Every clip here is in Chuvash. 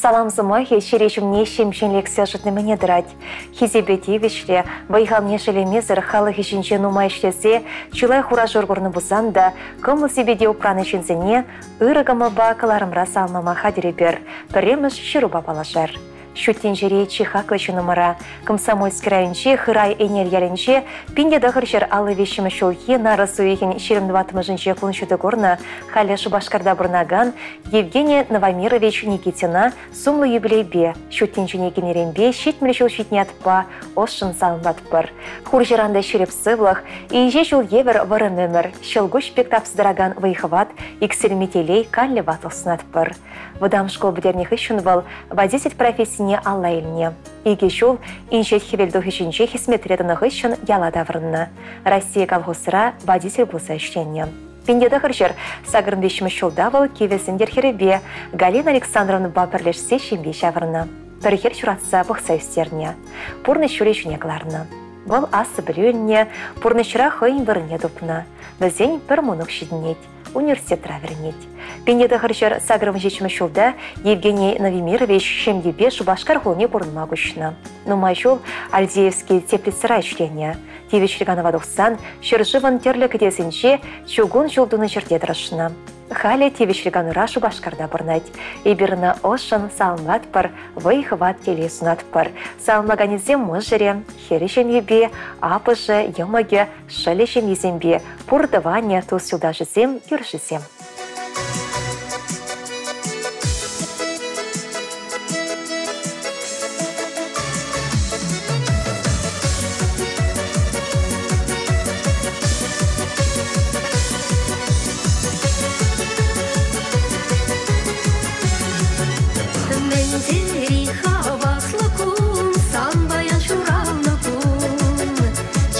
Салам сӑмахӗ чӗре ҫумне ҫемҫен лексе ӑшӑтни-мӗне тӑрать. Хисепе тивӗҫлӗ, вӑй-халне шеллемесӗр халӑх ӗҫӗнче нумай ӗҫлесе чылай хура-шур курнӑ пулсан та кӑмӑл-сипете упранӑ ҫынсене ырӑ кӑмӑлпа кӑларӑмра саламлама хатӗр эпир. Пӗрремӗш ҫырупа паллашар. Ҫут тӗнчере чи хаклӑ ҫыннӑмӑра Комсомольски районӗнчи Хырай Ӗнел ялӗнче 1953 ҫулхи нарӑс уйӑхӗн 24-мӗшӗнче кун ҫути курнӑ халӗ Шупашкарта пурӑнакан Евгений Новомирович Никитина сумлӑ юбилейпе ҫут тӗнчене кӗнӗренпе 70 ҫул ҫитнӗ ятпа ӑшшӑн саламлатпӑр. Хурҫӑран та ҫирӗп сывлӑх, инҫе ҫул евӗр вӑрӑм ӗмӗр, ҫӑлкуҫ пек тапса тӑракан вӑй-хӑват, иксӗлми телей канлӗ ватлӑх сунатпӑр. Вӑтам шкул пӗтернӗ хыҫҫӑн вӑл водитель профессине алла илнӗ. Икӗ ҫул Инҫет Хӗвелтухӑҫӗнче хӗсметре тӑнӑ хыҫҫӑн яла таврӑннӑ. Россия колхозра водитель пулса ӗҫленӗ. 1983 ҫулта вӑл Кивӗ Сӗнтӗр хӗрӗпе Галина Александровнӑпа пӗрлешсе ҫемье ҫавӑрнӑ. Пӗр хӗр ҫуратса пӑхса ӳстернӗ. Пурнӑҫ ҫулӗ ҫине кӑларнӑ. Вӑл аслӑ пӗлӳ илнӗ, пурнӑҫра хӑйӗн вырӑнне тупнӑ. Вӗсен пӗр мӑнук ҫитӗнет. Университетра вӗренет. 1987 ҫулта Евгений Новимирович ҫемйипе Шупашкар хулине пурӑнма куҫнӑ. Нумай ҫул Альдеевский теплицӑра ӗҫленӗ. Тивӗҫлӗ канӑва тухсан ҫӗршывӑн тӗрлӗ кӗтесӗнче чукун ҫул тунӑ ҫӗрте тӑрӑшнӑ. Халӗ тивӗҫлӗ канура Шупашкарта пурӑнать. Эпир ӑна ӑшшӑн саламлатпӑр, вӑй-хӑват телей сунатпӑр. Саламлаканӗсем мӑшӑрӗ, хӗрӗ ҫемйипе, аппӑшӗ, йӑмӑкӗ, шӑлӗ ҫемйисемпе пур тӑванӗ, тус-юлташӗсем, кӳршисем. Мӗн тери хаваслӑ кун, сан паян ҫуралнӑ кун.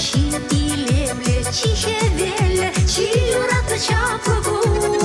Чи илемлӗ, чи хӗвеллӗ, чи юратнӑ чаплӑ кун.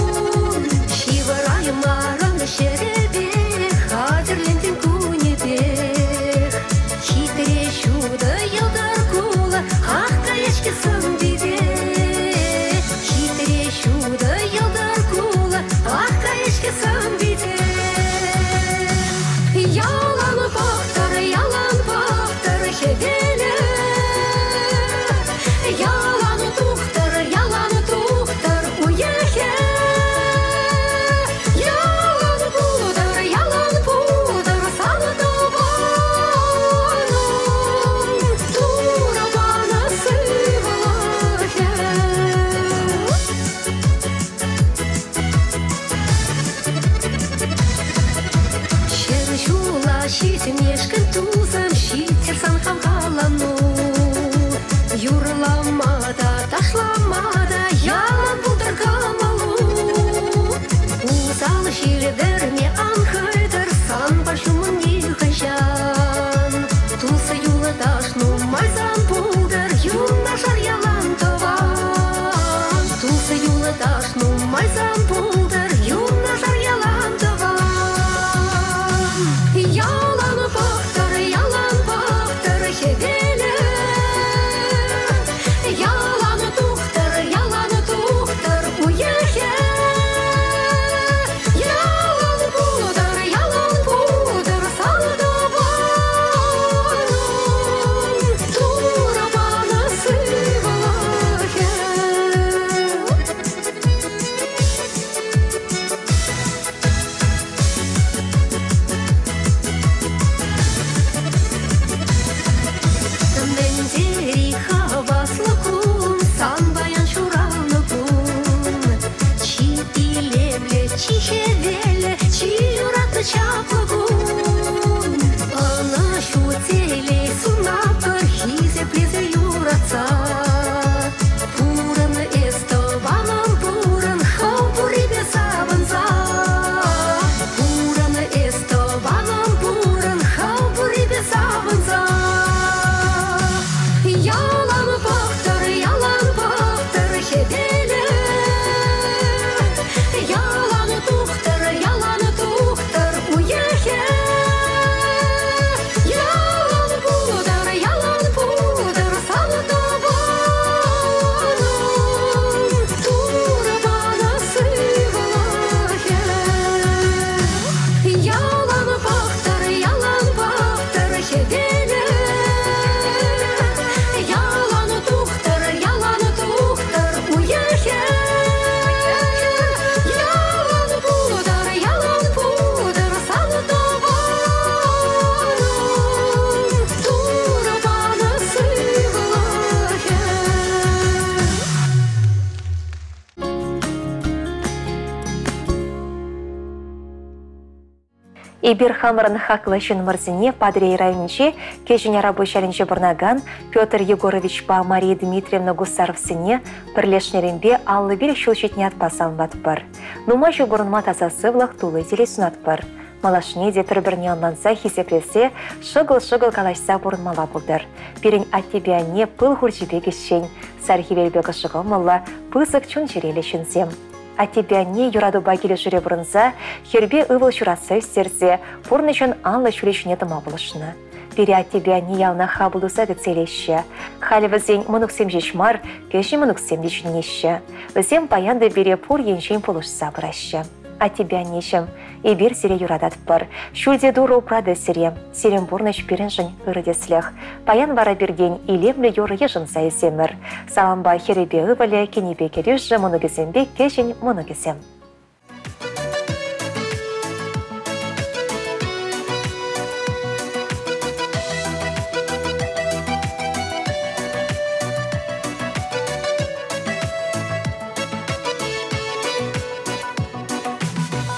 Эпир хамӑрӑн хаклӑ ҫыннӑмӑрсене Патӑрьел районӗнчи Кӗҫӗн Арапуҫ ялӗнче пурӑнакан Петр Егоровичпа Мария Дмитриевна Гусаровсене пӗрлешнӗренпе 55 ҫул ҫитнӗ ятпа саламлатпӑр. Нумай ҫул пурӑнма таса сывлӑх, тулли телей сунатпӑр. Малашне те пӗр-пӗрне ӑнланса, хисеплесе, шӑкӑл-шӑкӑл калаҫса пурӑнмалла пултӑр. Пирӗн аттепе анне пыл хурчӗ пек ӗҫчен, сар хӗвел пек ӑшӑ кӑмӑллӑ, пысӑк чун-чӗреллӗ ҫынсем. Аттепе анне юратупа килӗшӳре пурӑнса, хӗрпе ывӑл ҫуратса ӳстерсе пурнӑҫӑн анлӑ ҫулӗ ҫине тӑма пулӑшнӑ. Пире аттепе анне яланах хапӑл туса кӗтсе илеҫҫӗ. Халӗ вӗсен мӑнуксем ҫеҫ мар, кӗҫӗн мӑнуксем те ҫитӗнеҫҫӗ. Вӗсем паян та пире пур енчен пулӑшса пыраҫҫӗ. Аттепе аннеҫӗм, эпир сире юрататпӑр. Ҫӳлте Турӑ упратӑр сире. Сирӗн пурнӑҫ пирӗншӗн ырӑ тӗслӗх. Паян вара пиртен илемлӗ юрӑ йышӑнса илсемӗр. Салампа хӗрӗпе ывӑлӗ, кинӗпе кӗрӳшӗ, мӑнукӗсемпе кӗҫӗн мӑнукӗсем.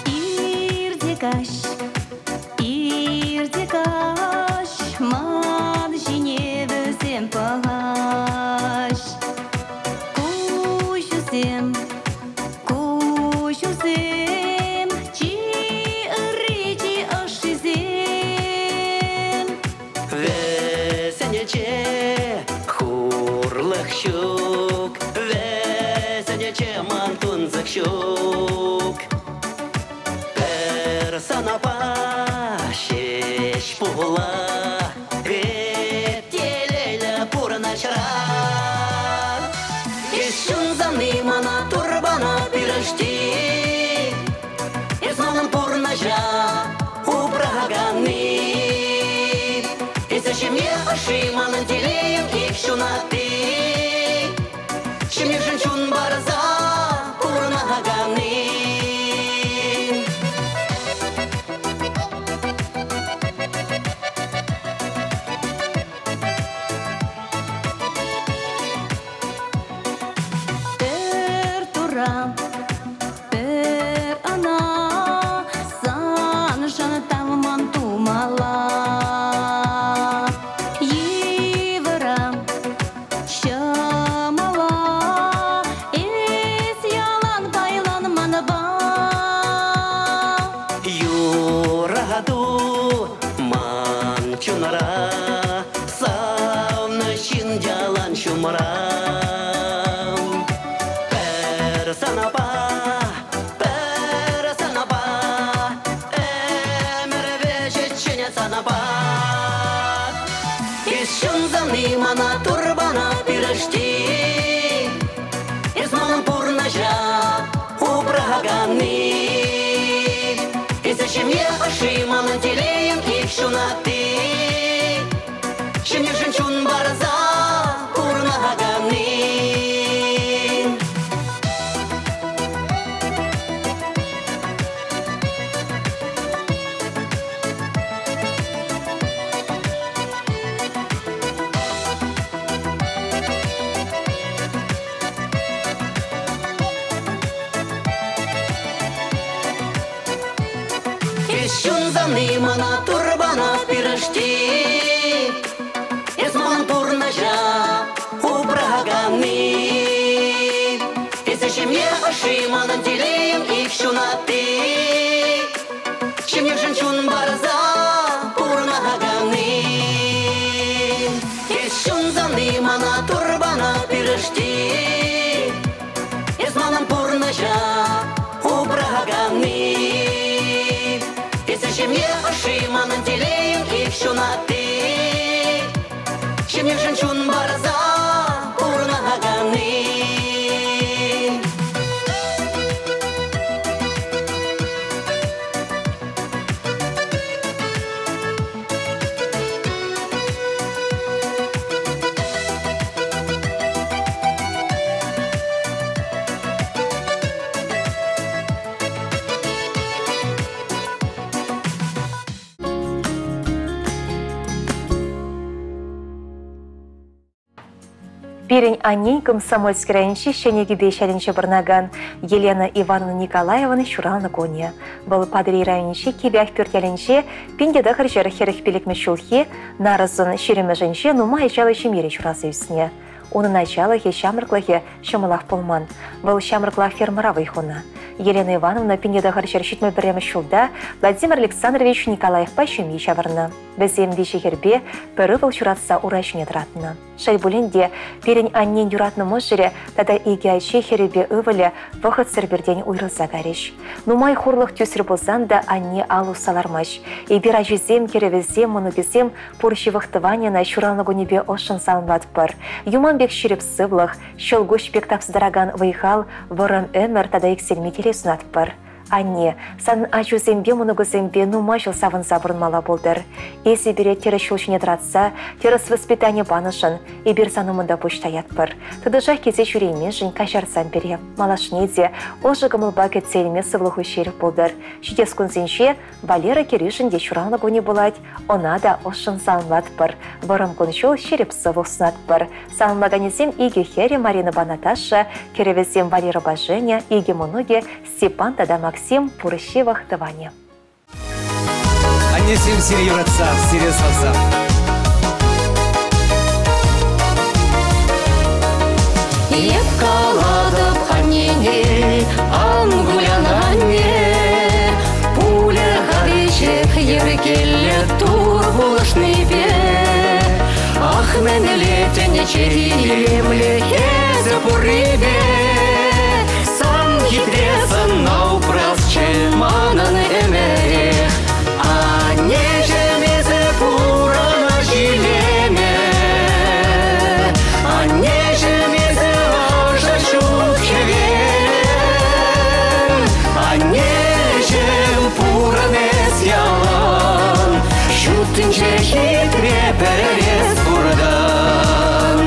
Ирте каҫ, ирте каҫ, ман ҫине вӗсем пӑхаҫ. Куҫусем, куҫусем, чи ырри, чи ӑшшисем. Вӗсенече хурлӑх ҫук, вӗсенече ман тунсӑх ҫук. Пӗр санапа ҫеҫ пулла, эп телейлӗ пурӑнӑҫра. Эс ҫунсанни мана турбана пирӗшти, эс манӑн пурнӑҫа упраканни. Эсӗ ҫемье ӑшши, манӑн телейӗм ик ҫунатти. Ҫемьешӗн чун парса пурӑнаканни. Пӗр тура, пӗр ӑна саншӑн тавман тумалла. Йывӑра, ҫӑмӑла эс ялан пайлан манпа. Юрату ман чунра, савнӑ ҫын ялан ҫумра. Пӗр санапа, пӗр санапа, ӗмӗр вӗҫӗччен санапа. Эс ҫунсанни мана турбана пирӗшти, эс манӑн пурнӑҫа упраканни. Эсӗ ҫемье ӑшши, манӑн телейӗм ик ҫунатти. Ҫемьешӗн чун парса пурӑнаканни. Эс ҫунсанни мана турбана пирӗшти, эс манӑн пурнӑҫа упраканни. Эсӗ ҫемье ӑшши, манӑн телейӗм ик ҫунатти. Ҫемьешӗн чун парса пурӑнаканни. Эс ҫунсанни мана турбана пирӗшти, эс манӑн пурнӑҫа упраканни. Эсӗ ҫемье ӑшши, манӑн телейӗм ик ҫунатти. Ҫемьешӗн чун парса пурӑнаканни. Пирӗн аннен Комсомольски районӗнчи Ҫӗнӗ Кипеҫ ялӗнче пурӑнакан Елена Ивановна Николаеван ҫуралнӑ кунӗ. Вӑл Патӑрьел районӗнчи Кивӗ Ахпӳрт ялӗнче 1945 ҫулхи нарӑсӑн ҫирӗмӗшӗнче нумай ачаллӑ ҫемьере ҫуралса ӳснӗ. Унӑн ачалӑхӗ, ҫамрӑклӑхӗ ҫӑмӑлах пулман. Вӑл ҫамрӑклах фермӑра вӑй хунӑ. Елена Ивановна 1971 ҫулта Владимир Александрович Николаевпа ҫемье ҫавӑрнӑ. Вӗсем виҫӗ хӗрпе пӗр ывӑл ҫуратса ура ҫине тӑратнӑ. Шел пулин те, пирӗн аннен юратнӑ мӑшӑрӗ тата икӗ ачи хӗрӗпе ывӑлӗ вӑхӑтсӑр пиртен уйрӑлса кайрӗҫ. Нумай хурлӑх тӳсрӗ пулсан та анне ал усса лармасть. Эпир ачисем, кӗрӗвӗсем, мӑнукӗсем пур ҫывӑх тӑванӗ ӑна ҫуралнӑ кунӗпе ӑшшӑн саламлатпӑр. Юман пек ҫирӗп сывлӑх, ҫӑлкуҫ пек тапса тӑракан вӑй-хал, вӑрӑм ӗмӗр тата иксӗлми телей сунатпӑр. Анне, санӑн ачусемпе мӑнукусемпе нумай ҫул савӑнса пурӑнмалла пултӑр. Эсӗ пире тӗрӗс ҫул ҫине тӑратса, тӗрӗс воспитани панӑшӑн эпир сан умӑнта пуҫ таятпӑр. Тӑтӑшах килсе ҫӳрейменшӗн каҫарсам пире. Малашне те ӑшӑ кӑмӑлпа кӗтсе илме сывлӑху ҫирӗп пултӑр. Ҫитес кунсенче Валера кӗрӳшӗн те ҫуралнӑ кунӗ пулать, ӑна та ӑшшӑн саламлатпӑр. Вӑрӑм кун-ҫул ҫирӗп сывлӑх сунатпӑр. Саламлаканӗсем икӗ хӗрӗ Маринӑпа Наташа, кӗрӗвӗсем Валерӑпа Женя, икӗ мӑнукӗ Степан тата Максим пур ҫывӑх тӑванӗ. Аннесем сире юратса, сире савса. Эп калатӑп аннене, ан кулян, анне. Пулӗ-ха веҫех йӗркеллӗ Тур пулӑшнипе. Ах, мӗнле тӗнче илемлӗ эсӗ пуррипе. Сан хитре сӑнна упрасчӗ манӑн ӗмӗрех. Аннеҫӗм, эсӗ пурӑнӑҫ илемӗ. Аннеҫӗм, эсӗ ӑшӑ ҫут хӗвел. Аннеҫӗм, пурӑн эс ялан. Ҫут тӗнче хитре пӗрес пуртан.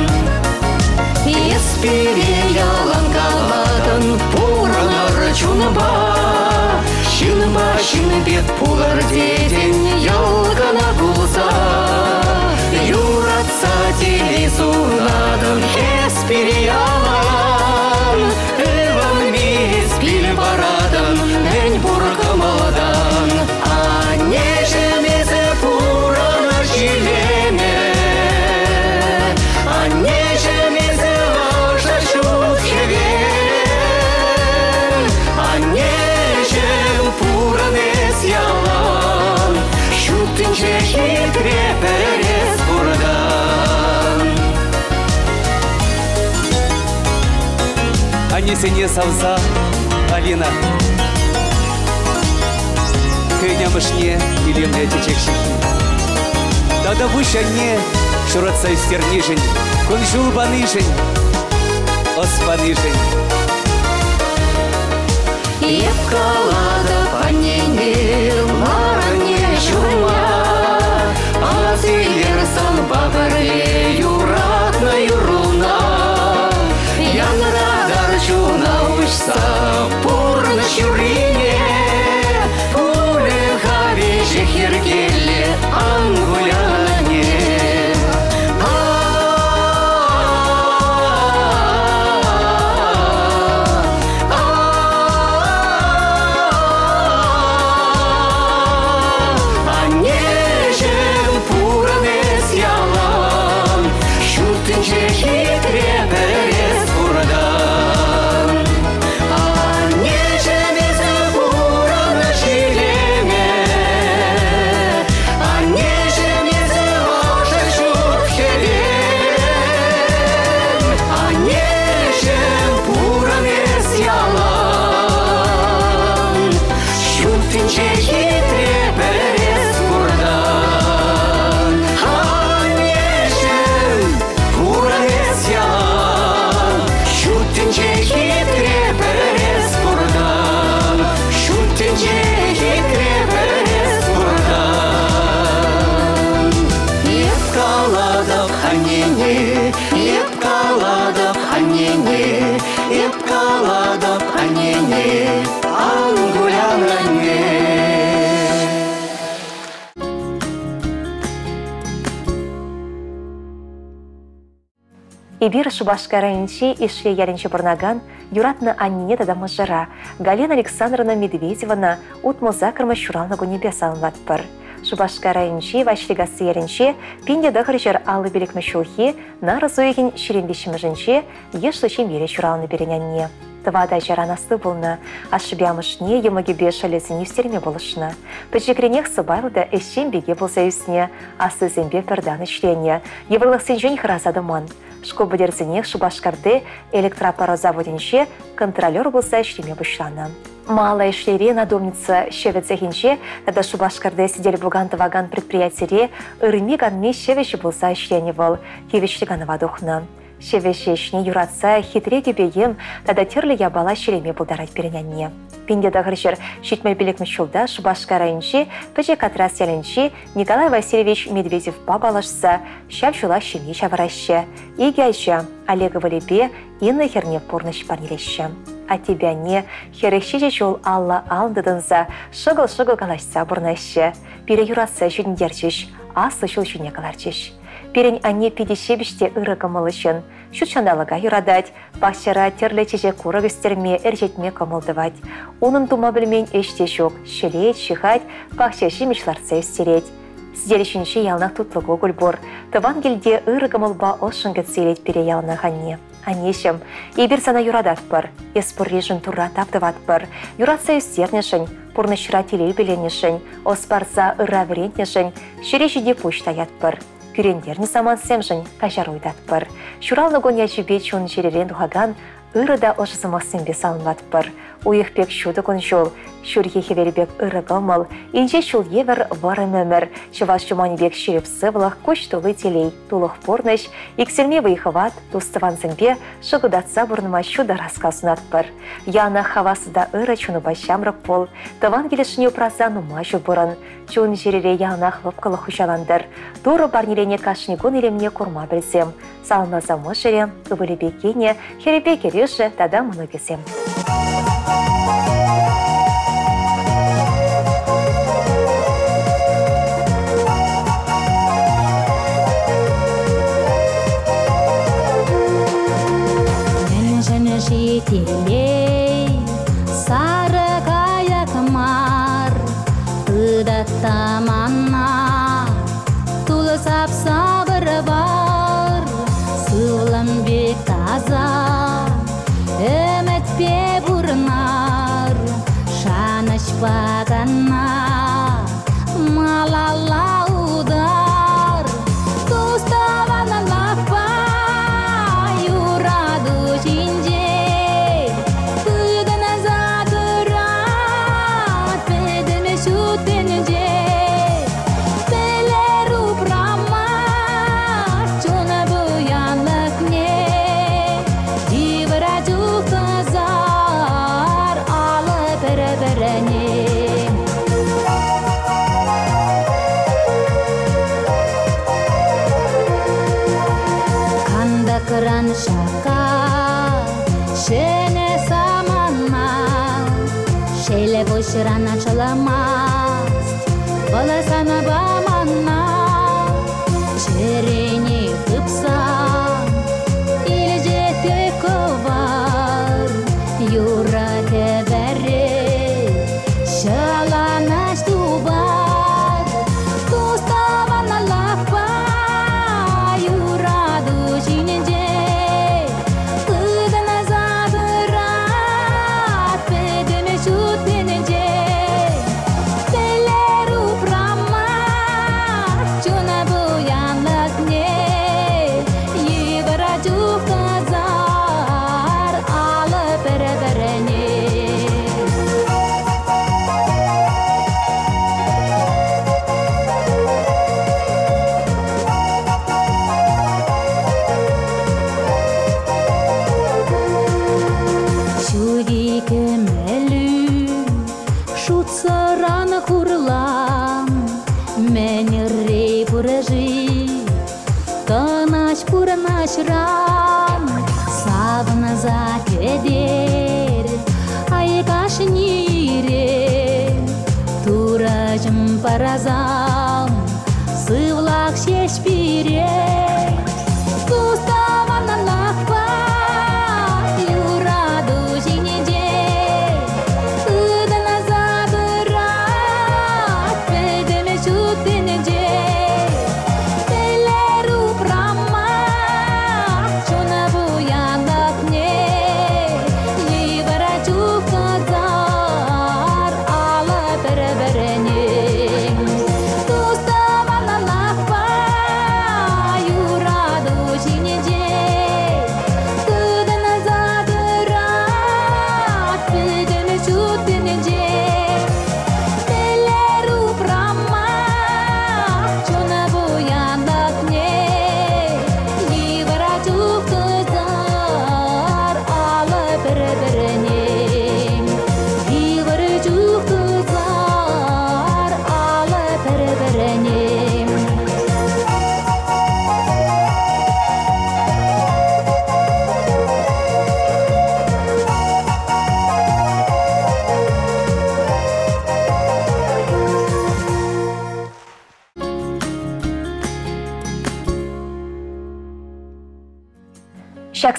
Эс пире ялан калатӑн, пурӑнӑр чунпа. Ҫынпа ҫын пек пулӑр тетӗн, йӑл кӑна кулса. Юратса телей сунатӑн, эс пире ялан. Ывӑнми пил паратӑн, мӗн пур кӑмӑлтан. Аннеҫӗм, эсӗ пурӑнӑҫ илемӗ. Аннеҫӗм, эсӗ ӑшӑ ҫут хӗвел. Аннеҫӗм, пурӑн эс ялан. Ҫут тӗнче хитре пӗрес пуртан. Аннесене савса, Алина. Хӑйӗн амӑшне илемлӗ чечек ҫыххи. Тата пуҫ анне ҫуратса ӳстернишӗн, кун-ҫул панишӗн, ӑс панишӗн. Эп калатӑп аннене, лар анне ҫумма. Асилер санпа пӗрле юратнӑ юрруна. Янратар чуна уҫса пурнӑҫ юррине. Пулӗ-ха веҫех йӗркеллӗ, ан кулян, анне. Аннеҫӗм, пурӑн эс ялан. Ҫут тӗнче хитре пӗрес пуртан. Аннеҫӗм, эсӗ Эпир Шупашкар районӗнчи Ишлей ялӗнче пурӑнакан юратнӑ аннене тата мӑшӑра Галина Александровна Медведевана 68-мӗш ҫуралнӑ кунӗпе саламлатпӑр. Шупашкар районӗнчи Ваҫликасси ялӗнче 1955 ҫулхи нарӑс уйӑхӗн 23-мӗшӗнче йышлӑ ҫемьере ҫуралнӑ пирӗн анне. Тӑватӑ ачаран асли пулнӑ. Ашшӗпе амӑшне, йӑмӑкӗпе шӑллӗсене ӳстерме пулӑшнӑ. Пӗчӗкренех сӑпайлӑ та ӗҫчен пике пулса ӳснӗ, аслисемпе пӗр тан ӗҫленӗ, йывӑрлӑхсенчен хӑраса тӑман. Шкул пӗтерсенех Шупашкарти электропӑрӑ заводӗнче контролер пулса ӗҫлеме пуҫланӑ. Малая Ишлейри надомница ҫӗвӗ цехӗнче тата Шупашкарти сӗтел-пукан тӑвакан предприятире ырми-канми ҫӗвӗҫӗ пулса ӗҫленӗ вӑл, тивӗҫлӗ канӑва тухнӑ. Ҫӗвӗҫ ӗҫне юратса хитре кӗпе-йӗм тата тӗрлӗ япала ҫӗлеме пултарать пирӗн анне. 1975 ҫулта Шупашкар районӗнчи Пӗчӗк Катрас ялӗнчи Николай Васильевич Медведевпа паллашса ҫав ҫулах ҫемье ҫавӑраҫҫӗ. Икӗ ача, Олег ывӑлӗпе Инна хӗрне пурнӑҫ парнелеҫҫӗ. Аттепе анне 47 ҫул алла ал тытӑнса шӑкӑл-шӑкӑл калаҫса пурӑнаҫҫӗ. Пире юратса ҫитӗнтерчӗҫ, аслӑ ҫул ҫине кӑларчӗҫ. Пирӗн анне питӗ ҫепӗҫ те ырӑ кӑмӑллӑ ҫын. Ҫут ҫанталӑка юратать, пахчара тӗрлӗ чечек-курӑк ӳстерме, ӗрчетме кӑмӑл тӑвать. Унӑн тума пӗлмен ӗҫ те ҫук, ҫӗлет, ҫыхать, пахча ҫимӗҫ лартса ӳстерет. Сӗтел ҫинче яланах тутлӑ кукӑль пур. Тӑван килте ырӑ кӑмӑлпа ӑшшӑн кӗтсе илет пире яланах анне. Аннеҫӗм, эпир сана юрататпӑр. Эс пурришӗн Турра тав тӑватпӑр. Юратса ӳстернӗшӗн, пурнӑҫра телей пиленӗшӗн, ӑс парса ырра вӗрентнӗшӗн ҫӗре ҫити пуҫ таятпӑр. Кӳрентернӗ самантсемшӗн каҫару ыйтатпӑр. Ҫуралнӑ кун ячӗпе чун-чӗререн тухакан ырӑ та ӑшӑ сӑмахсемпе саламлатпӑр. Уйӑх пек ҫутӑ кун-ҫул, ҫурхи хӗвел пек ырӑ кӑмӑл, инҫе ҫул евӗр вӑрӑм ӗмӗр, чӑваш чуманӗ пек ҫирӗп сывлӑх, куҫ тулли телей, тулӑх пурнӑҫ, иксӗлми вӑй-хӑват, тус-тӑвансемпе шӑкӑлтатса пурӑнма ҫутӑ ӑраскал сунатпӑр. Янах хаваслӑ та ырӑ чунупа ҫамрӑк пул, тӑван килӗшне упраса нумай ҫул пурӑн. Чун-чӗрере яланах лӑпкӑлӑх хуҫалантӑр. Турӑ парнеленӗ кашни кун илемне курма пӗлсем. Саламласа мӑшӑрӗ, ывӑлӗпе кинӗ, хӗрӗпе кӗрӳшӗ тата мӑнукӗсем. Мӗншӗн-ши телей сарӑ кайӑк мар, Тытатта мана тулӑ сапса вӑр-вар, Сывлӑм пек таса ӗмӗтпе пурӑнар, Шанӑҫпа кӑна малалла утар. Тус-тӑванлӑхпа юрату ҫинче тытӑнса тӑрать пӗтӗм ҫут тӗнче. Пӗлер упрама чун пуянлӑхне, йывӑра чух тӑсар алӑ пӗр-пӗрне. Кантӑкран шакка ҫӗнӗ самана, Шел пуҫран ачаламасть вӑл санпа мана. Чӗрене хыпса илчӗ те кӑвар, юрӑ кӗвӗре ҫӑлӑнӑҫ тупар. Тус-тӑванлӑхпа юрату ҫинче тытӑнса тӑрать пӗтӗм ҫут тӗнче. Пӗлер упрама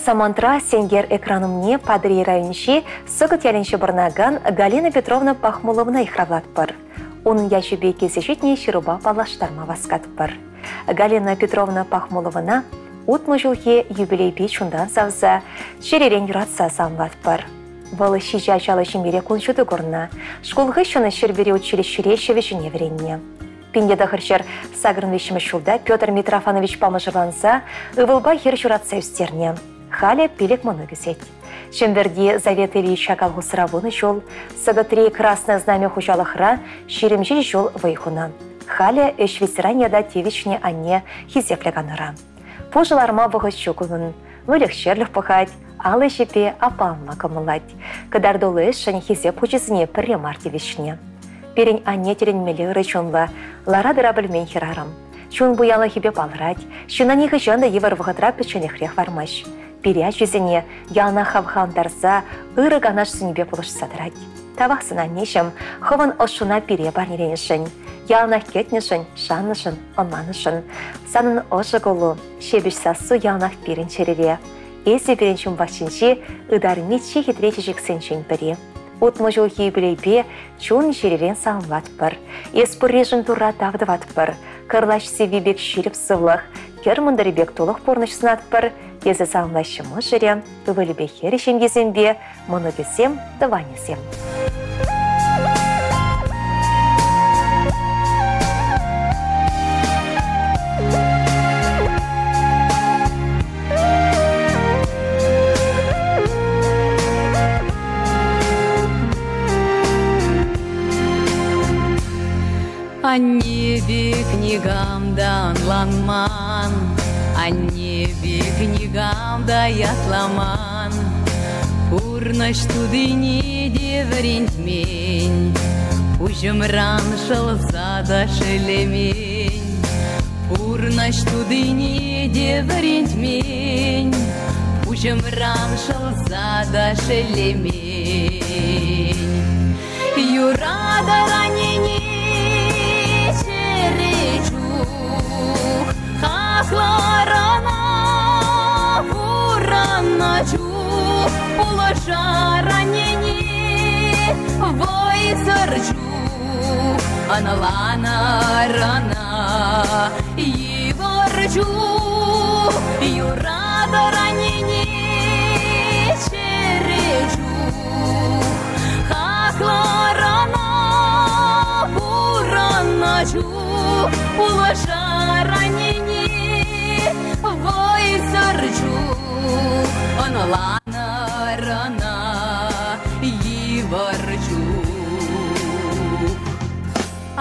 самантра сенкер экран умне Патӑрьел районӗнчи Сӑкӑт ялӗнче пурӑнакан Галина Петровна Пахмуловӑна йыхравлатпӑр. Унӑн ячӗпе килсе ҫитнӗ ҫырупа паллаштарма васкатпӑр. Галина Петровна Пахмуловӑна 60 ҫулхи юбилейпе чунтан савса, чӗререн юратса саламлатпӑр. Вӑл ҫичӗ ачаллӑ ҫемьере кун ҫути курнӑ. Шкул хыҫҫӑн Ҫӗрпӳри училищӗре ҫӗвӗҫӗне вӗреннӗ. 1983 ҫулта Петр Митрофановичпа мӑшӑрланса ывӑлпа хӗр ҫуратса ӳстернӗ. Халӗ пилӗк мӑнук ӳсет. Чӗмпӗрти Завет Ильича колхозра вунӑ ҫул, Сӑкӑтри Красное Знамя хуҫалӑхра 27 ҫул вӑй хунӑ. Халӗ ӗҫ ветеранӗ ята тивӗҫнӗ анне хисеплӗ канура. Пушӑ ларма вӑхӑт ҫук унӑн. Выльӑх-чӗрлӗх пӑхать, ал ӗҫӗпе аппаланма кӑмӑллать. Кӑтартуллӑ ӗҫшӗн хисеп хучӗсене пӗрре мар тивӗҫнӗ. Пирӗн анне тӗлӗнмелле ырӑ чунлӑ, лара-тӑра пӗлмен хӗрарӑм. Чун пуянлӑхӗпе палӑрать, ҫынна нихӑҫан та йывӑр вӑхӑтра пӗчченлӗхрех лармасть. Пире ачисене яланах хавхалантарса, ырӑ канаш сӗнӳпе пулӑшса тӑрать. Тавах сана, аннеҫӗм, хӑвӑн ӑшшуна пире парнеленӗшӗн, яланах кӗтнӗшӗн, шаннӑшӑн, ӑнланнӑшӑн. Санӑн ӑшӑ куллу, ҫепӗҫ сассу яланах пирӗн чӗрере. Эсӗ пирӗн ҫум пахчинчи ытарми чи хитре чечексенчен пӗри. 60 ҫулхи юбилейпе чун-чӗререн саламлатпӑр. Эс пурришӗн Турра тав тӑватпӑр. Кӑрлач сивви пек ҫирӗп сывлӑх, кӗр мӑнтӑрӗ пек тулӑх пурнӑҫ сунатпӑр, тесе саламлаҫҫӗ мӑшӑрӗ, ывӑлӗпе хӗрӗ ҫемйисемпе, мӑнукӗсем, тӑванӗсем. Анне пек никам та ӑнланман, Анне пек никам та ятламан. Пурнӑҫ тутине те вӗрентмен, Пуҫӑмран шӑлса та шеллемен. Пурнӑҫ тутине те вӗрентмен, Пуҫӑмран шӑлса та шеллемен. Юратӑр аннене чӗре чух, Хаклӑр ӑна пурӑннӑ чух, Пулӑшар аннене вӑйсӑр чух, Ӑнланӑр ӑна йывӑр чух, Юратӑр аннене чӗре чух, Хаклӑр ӑна пурӑннӑ чух, Пулӑшар аннене вӑйсӑр чух, Ӑнланӑр ӑна йывӑр чух.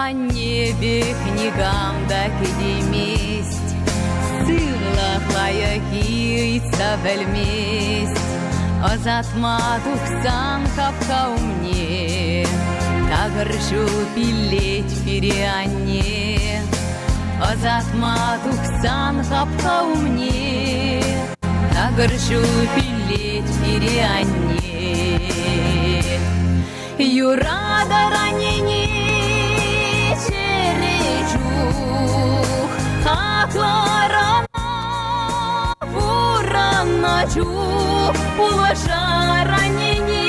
Анне пек никам та кӗтеймест, Сывлӑх лайӑххи ыйтса пӗлмест. Ӑсатма тухсан хапха умне Такӑр ҫул пиллет пире анне. Ӑсатма тухсан хапха умне Такӑр ҫул пиллет пире анне. Юратӑр аннене чӗре чух, Хаклӑр ӑна пурӑннӑ чух, Пулӑшар аннене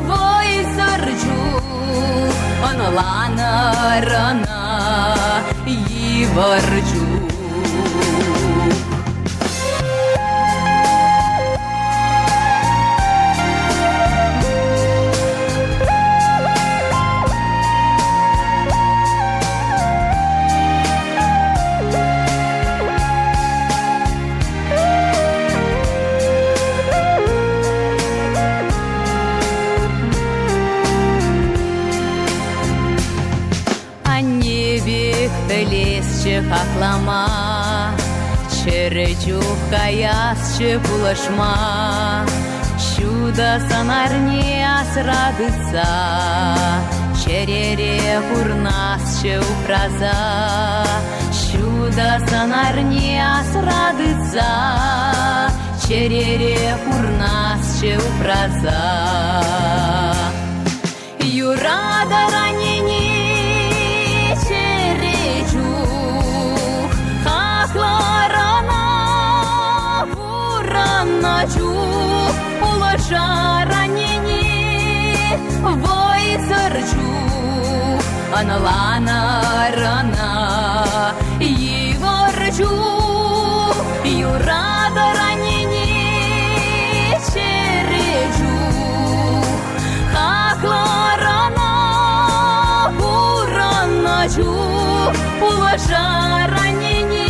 вӑйсӑр чух, Ӑнланӑр ӑна йывӑр чух. Анне пек пӗлесчӗ хаклама, Чӗрӗ чух каясчӗ пулӑшма. Ҫутӑ сӑнарне асра тытса, Чӗрере пурнасчӗ упраса. Ҫутӑ сӑнарне асра тытса, Чӗрере пурнасчӗ упраса. Юратӑр аннене чӗре чух, Хаклӑр ӑна пурӑннӑ. Пулӑшар аннене вӑйсӑр чух, ӑнланар ӑна йывӑр чух. Юратӑр аннене чӗрӗ чух, хаклӑр ӑна пурӑннӑ чух. Пулӑшар аннене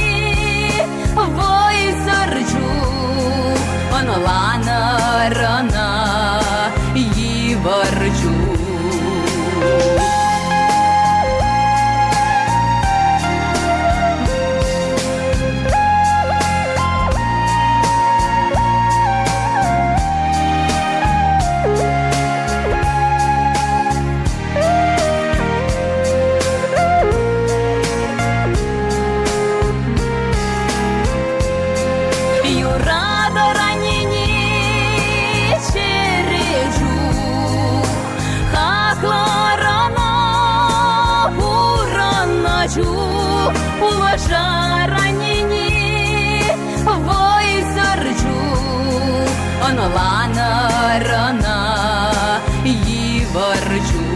вӑйсӑр чух, ӑнланар ӑна йывӑр чух. Юратӑр аннене чӗрӗ чух, хаклӑр ӑна пурӑннӑ чух. Пулӑшар аннене вӑйсӑр чух, ӑнланар ӑна йывӑр чух.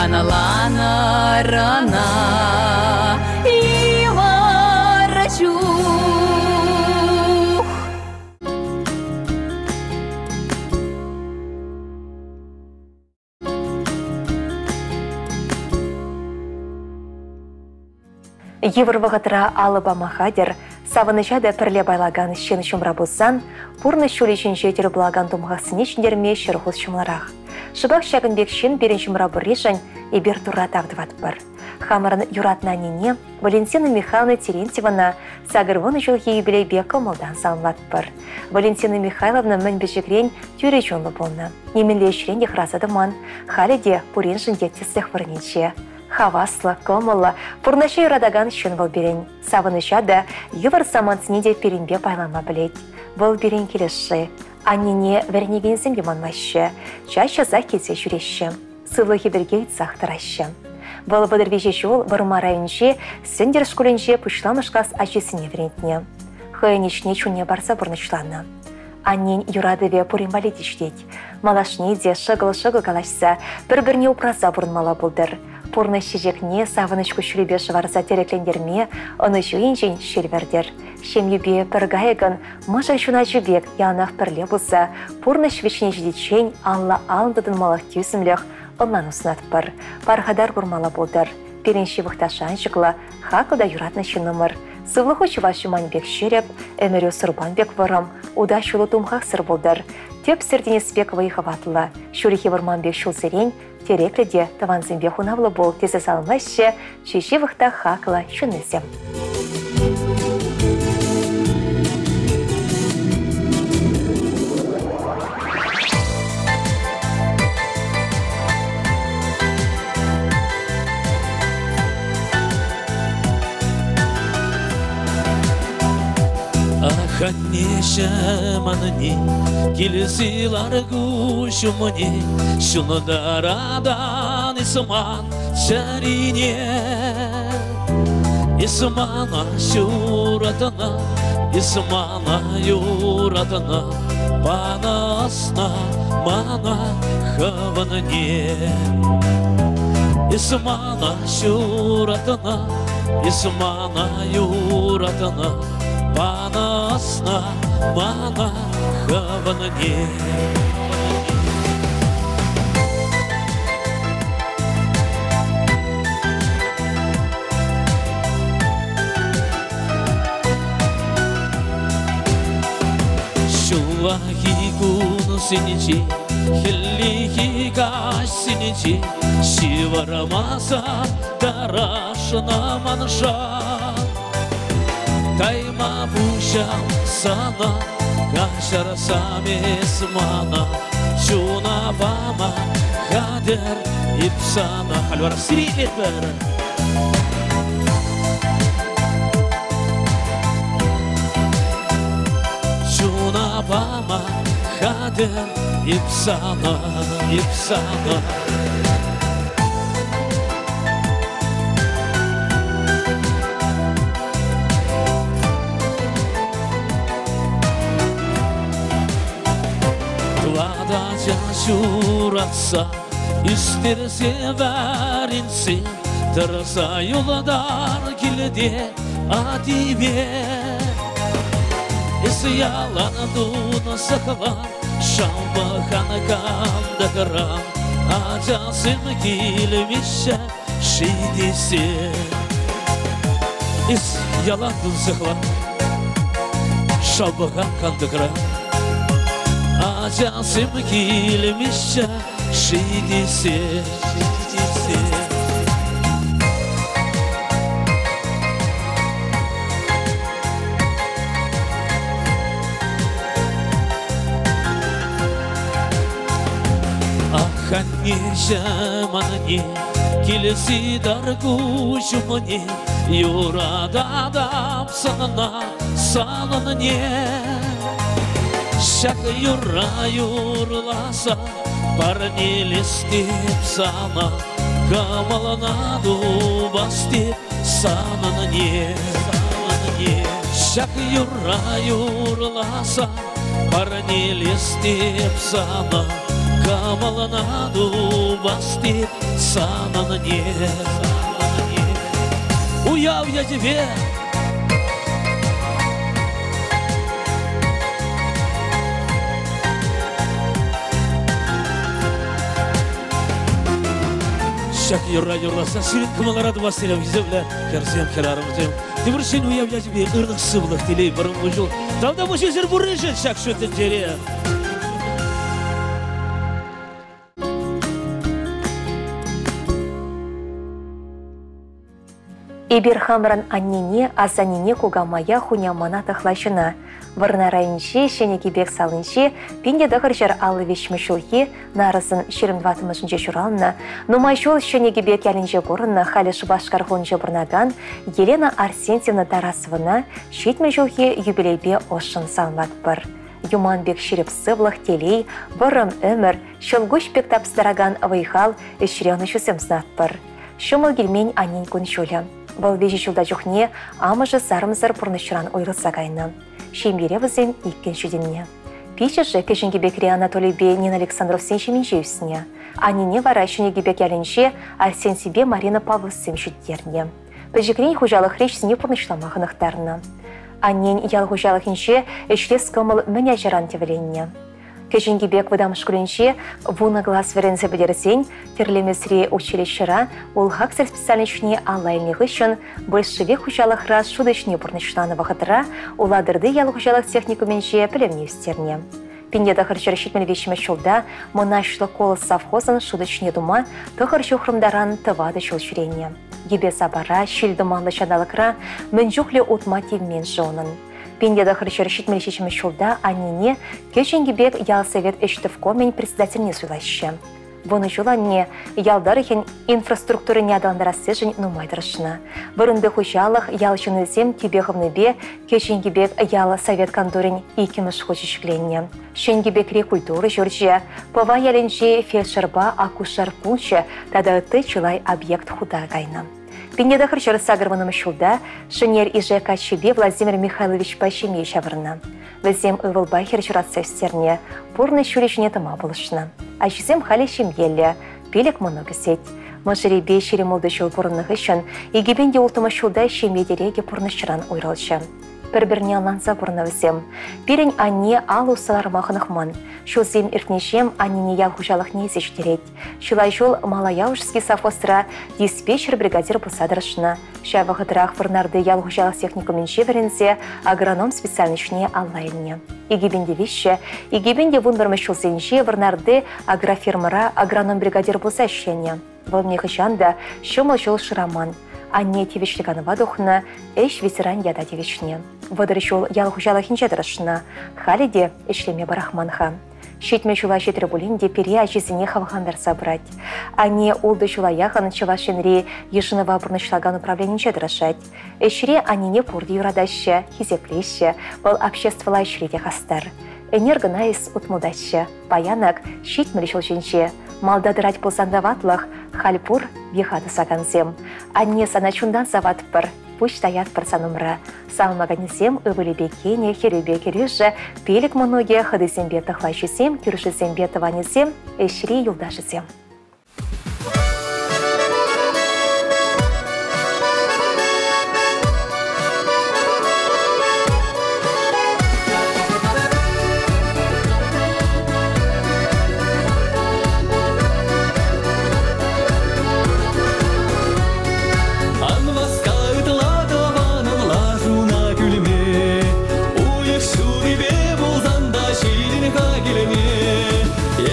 Ӑнланар ӑна йывӑр чух. Йывӑр вӑхӑтра алӑ пама хатӗр, савӑнӑҫа та пӗрле пайлакан ҫын ҫумра пулсан, пурнӑҫ ҫулӗ ҫинче тӗл пулакан тумхахсене ҫӗнтерме 100 хут ҫӑмӑлрах. Шӑпах ҫакӑн пек ҫын пирӗн ҫумра пурришӗн эпир Турра тав тӑватпӑр. Хамӑрӑн юратнӑ аннене Валентина Михайловна Терентьевана 80 ҫулхи юбилейпе кӑмӑлтан саламлатпӑр. Валентина Михайловна мӗн пӗчӗкрен тӳрӗ чунлӑ пулнӑ. Нимӗнле ӗҫрен те хӑраса тӑман. Халӗ те пуриншӗн те тӗслӗх вырӑнӗнче. Хаваслӑ, кӑмӑллӑ, пурнӑҫа юратакан ҫын вӑл пирӗн. Савӑнӑҫа та, йывӑр самантсене те пирӗнпе пайлама пӗлет. Вӑл пирӗн килӗшшӗ. Аннене вӗренекенсем те манмаҫҫӗ, час-часах килсе ҫӳреҫҫӗ. Сывлӑхӗ пирки ыйтсах тӑраҫҫӗ. Вӑл 33 ҫул Вӑрмар районӗнчи Сӗнтӗр шкулӗнче пуҫламӑш класс ачисене вӗрентнӗ. Хӑйӗн ӗҫне чунне парса пурнӑҫланӑ. Аннен юратӑвӗ пурин валли те ҫитет. Малашне те шӑкӑл-шӑкӑл калаҫса, пӗр-пӗрне упраса пурӑнмалла пултӑр. Пурнӑҫ чечекне савӑнӑҫ куҫҫулӗпе шӑварса тӗреклентерме ӑнӑҫу енчен ҫил вӗртӗр. Ҫемьепе пӗр кайӑкӑн мӑшӑр ҫуначӗ пек яланах пӗрле пулса пурнӑҫ вӗҫне ҫитиччен алла-аллӑн тытӑнмалӑх тӳсӗмлӗх, ӑнлану сунатпӑр. Пархатар курмалла пултӑр. Пирӗн ҫывӑх та шанчӑклӑ, хаклӑ та юратнӑ ҫыннӑмӑр. Сывлӑху чӑваш юман пек ҫирӗп, ӗмӗрӳ сурпан пек вӑрӑм, ута ҫулу тумхахсӑр пултӑр. Тӗпсӗр тинӗс пек вӑй-хӑватлӑ, ҫурхи вӑрман пек ҫулсерен тӗреклӗ те тӑвансемпе хунавлӑ пул тесе саламлаҫҫӗ чи ҫывӑх та хаклӑ ҫыннисем. Ах, аннеҫӗм, анне, килсе лар куҫ умне, ҫунтаратан эс ман чӗрине. Эс мана ҫуратна, эс мана юратна, панӑ ӑсна мана хӑвӑнне. Эс мана ҫуратна, эс мана юратна, панӑ ӑсна мана хӑвӑнне. Ҫуллахи кунсенче, хӗллехи каҫсенче ҫывӑрмасан тӑрӑшнӑ маншӑн. Тайма пуҫам сана, каҫарсам эс мана, чуна пама хатӗр эп сана. Халь вара сире Чуна пама хатӗр эп сана, эп сана. Тӑват ача ҫуратса ӳстерсе вӗрентсе тӑрса юлтар килте атипе. Эс ялан тунсӑхлан, шавпӑхан кантӑкран, ачасем килмеҫҫӗ ши тесе. Эс ялан тунсӑхлан, шавпӑхан кантӑкран, ачасем килмеҫҫӗ ши тесе, ши тесе. Ах, аннеҫӗм, анне, килсе тӑр куҫ умне, юрататӑп сана, санӑнне. Ҫак юрра юрласа парнелес теп сана, кӑмӑлна тупас теп санӑнне, санӑнне. Ҫак юрра юрласа парнелес теп сана, кӑмӑлна тупас теп санӑнне, санӑнне. Уяв ячӗпе! Ҫак юрра юрласа сирӗн кӑмӑлӑра тупас тетӗп, хисеплӗ хӗрсем, хӗрарӑмсем. Тепӗр ҫӗн уяв ячӗпе ырлӑх-сывлӑх, телей, вӑрӑм кун-ҫул. Тавтапуҫ эсир пурришӗн ҫак ҫут тӗнчере. Эпир хамӑрӑн аннене, асаннене, кукамая, хунямана тӑхлачӑна Вӑрнар районӗнчи Ҫӗнӗ Кипек салинчи 1953 ҫулхи нарӑсӑн 24-мӗшӗнче ҫуралнӑ, нумай ҫул Ҫӗнӗ Кипек ялӗнче пурӑннӑ, халӗ Шупашкар хулинче пурӑнакан Елена Арсентьевна Тарасовӑна 70 ҫулхи юбилейпе ӑшшӑн саламлатпӑр. Юман пек ҫирӗп сывлӑх, телей, вӑрӑм ӗмӗр, ҫӑлкуҫ пек тапса тӑракан вӑй-хал, ӗҫре ӑнӑҫусем сунатпӑр. Ҫӑмӑл килмен аннен кун-ҫулӗ. Вӑл виҫӗ ҫулта чухне амӑшӗ сарӑмсӑр пурнӑҫран уйрӑлса кайнӑ. Ҫемьере вӗсем иккӗн ҫитӗннӗ. Пиччӗшӗ Кӗҫӗн Кипекри Анатолийпе Нина Александровсен ҫемйинче ӳснӗ. Аннене вара Ҫӗнӗ Кипек ялӗнче Арсентийпе Марина Павловсем ҫиттернӗ. Пӗчӗкрен хуҫалӑхри ӗҫсене пурнӑҫлама хӑнӑхтарнӑ. Аннен ял хуҫалӑхӗнче ӗҫлес кӑмӑл мӗн ачаран тӗвӗленнӗ. Кӗҫӗн Кипек вӑтам шкулӗнче вунӑ класс вӗренсе пӗтерсен Тӗрлемесри училищӗра Улхаксӑр специальноҫне алла илнӗ хыҫҫӑн Большевик хуҫалӑхра шут ӗҫне пурнӑҫланӑ вӑхӑтра Улатӑрти ял хуҫалӑх техникумӗнче пӗлӗвне ӳстернӗ. 1973 ҫулта мӑнаҫлӑ Колос совхозӑн шут ӗҫне тума тӑхӑр ҫухрӑм таран тӑватӑ ҫул ҫӳренӗ. Йӗпе-сапара, ҫил-тӑманлӑ ҫанталӑкра мӗн чухлӗ утма тивмен-ши унӑн? 1977 ҫулта аннене Кӗҫӗн Кипек ял совет ӗҫтӑвкомӗн председательне суйлаҫҫӗ. Вунӑ ҫул анне ял тӑрӑхӗн инфраструктурине аталантарассишӗн нумай тӑрӑшнӑ. Вырӑнти хуҫалӑх ял ҫыннисем тӳпе хывнипе Кӗҫӗн Кипек ял совет кантурӗн иккӗмӗш хучӗ ҫӗкленнӗ. Ҫӗн Кипекри культура ҫурчӗ, Пӑва ялӗнчи фельдшерпа акушер пункчӗ тата ытти чылай объект хута кайнӑ. 1980 ҫулта Шӗнер Ишек каччипе Владимир Михайловичпа ҫемье ҫавӑрнӑ. Вӗсем ывӑлпа хӗр ҫуратса ӳстернӗ, пурнӑҫ ҫулӗ ҫине тӑма пулӑшнӑ. Ачисем халӗ ҫемьеллӗ, пилӗк мӑнук ӳсет. Мӑшӑрӗпе 26 ҫул пурӑннӑ хыҫҫӑн 2006 ҫулта ҫемье тӗрекӗ пурнӑҫран уйрӑлчӗ. Пӗр-пӗрне ӑнланса пурӑннӑ вӗсем. Пирӗн анне ал усса ларма хӑнӑхман. Ҫулсем иртнӗҫем аннене ял хуҫалӑхне илсе ҫитерет. Чылай ҫул Малояушский совхозра диспетчер бригадир пулса тӑрӑшнӑ. Ҫав вӑхӑтрах Вӑрнарти ял хуҫалӑх техникумӗнче вӗренсе агроном специальноҫне алла илнӗ. 2003, 2011 ҫулсенче Вӑрнарти агрофирмӑра агроном-бригадир пулса ӗҫленӗ. Вӑл нихӑҫан та ҫӑмӑл ҫул шыраман. Анне тивӗҫлӗ канӑва тухнӑ, ӗҫ ветеран ята тивӗҫнӗ. 30 ҫул ял хуҫалӑхӗнче тӑрӑшнӑ. Халӗ те ӗҫлеме пӑрахман-ха. Ҫитмӗл ҫула ҫитрӗ пулин те пире ачисене хавхалантарса пырать. Анне ултӑ ҫула яхӑн Чӑваш Енри йышӑнӑва пурнӑҫлакан управленинче тӑрӑшать. Ӗҫре аннене пурте юратаҫҫӗ, хисеплеҫҫӗ, вӑл обществӑлла ӗҫре те хастар. Ӗнер кӑна эс утмӑлтаччӗ, паян ак 70 ҫул ҫинче. Малта тӑрать пулсан та ватлӑх, халь пур йӑха тӑсакансем. Анне сана чунтан саватпӑр. пуҫ таятпӑр сан умра. Салмаканӗсем ывӑлӗпе кинӗ, хӗрӗпе кӗрӳшӗ, пилӗк мӑнукӗ, хӑтисемпе тӑхлачисем, кӳршисемпе тӑванӗсем, ӗҫри юлташӗсем. Ан васка ытла тӑванӑм лашуна кӳлме, Уйӑх ҫутипе пулсан та ҫитӗн-ха килме.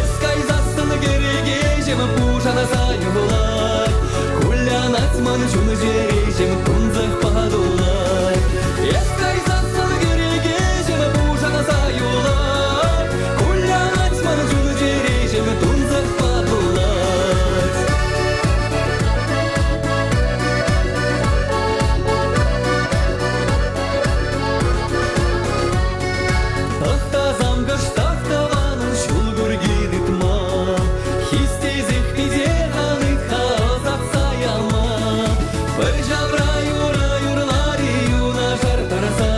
Эс кайсассӑн кӗрекеҫӗм пушанса юлать, Кулянать ман чун-чӗреҫӗм тунсӑхпа тулать. Эс кайсассӑн кӗрекеҫӗм пушанса юлать, Кулянать ман чун-чӗреҫӗм тунсӑхпа тулать. Тӑхтасам кӑштах тӑванӑн ҫул курки тытма, Хистесех питех ан ыйт-ха ӑсатса яма. Пӗр ҫавра юрӑ юрлар-и юнашар тӑрса,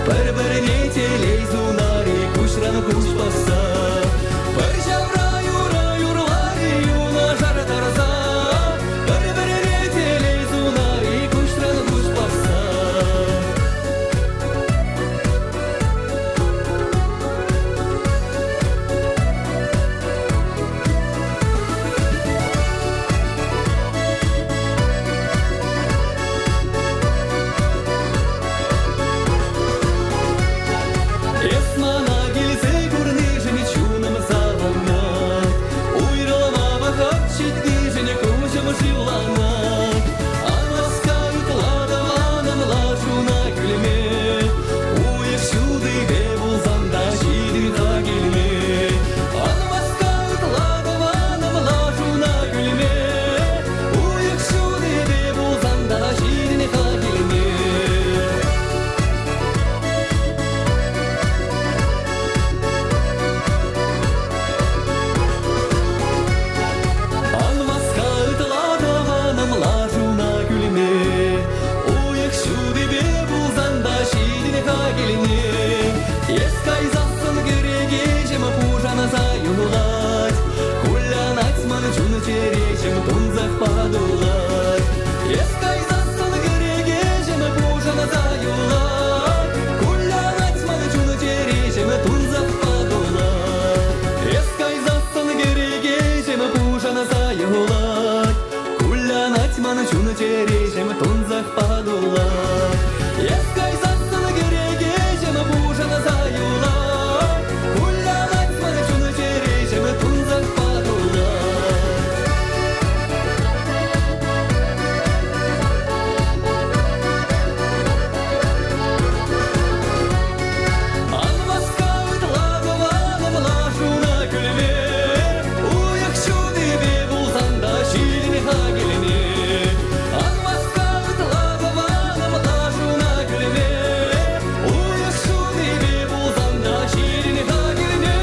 Пӗр-пӗрне телей сунар-и куҫран куҫ пӑхса. Пӗр ҫавра юрӑ юрлар-и юнашар тӑрса, Пӗр-пӗрне телей сунар-и куҫран куҫ пӑхса. Эс мана килсе курнишӗн чунӑм савӑнать, Уйрӑлма вӑхӑт ҫитнишӗн куҫӑм шывланать. Ан васка ытла тӑванӑм лашуна кӳлме, Уйӑх ҫутипе пулсан та ҫитӗ-ха килме. Ан васка ытла тӑванӑм лашуна кӳлме, Уйӑх ҫутипе пулсан та ҫитӗ-ха килме. Ан васка ытла тӑванӑм лашуна кӳлме, Уйӑх ҫутипе пулсан та ҫитӗн-ха килне. Эс кайсассӑн кӗрекеҫӗм пушанса юлать, Кулянать ман чун-чӗреҫӗм тунсӑхпа тулать. Эс кайсассӑн кӗрекеҫӗм пушанса юлать, Кулянать ман чун-чӗреҫӗм тунсӑхпа тулать. Эс кайсассӑн кӗрекеҫӗм пушанса юлать, Кулянать ман чун-чӗреҫӗм тунсӑхпа тулать. Эс кайсассӑн кӗрекеҫӗм пушанса юлать, Кулянать ман чун-чӗреҫӗм тунсӑхпа тулать. Ан васка ытла тӑванӑм лашуна кӳлме, Уйӑх ҫутипе пулсан та ҫитӗн-ха килме. Ан васка ытла тӑванӑм лашуна кӳлме, Уйӑх ҫутипе пулсан та ҫитӗн-ха килме.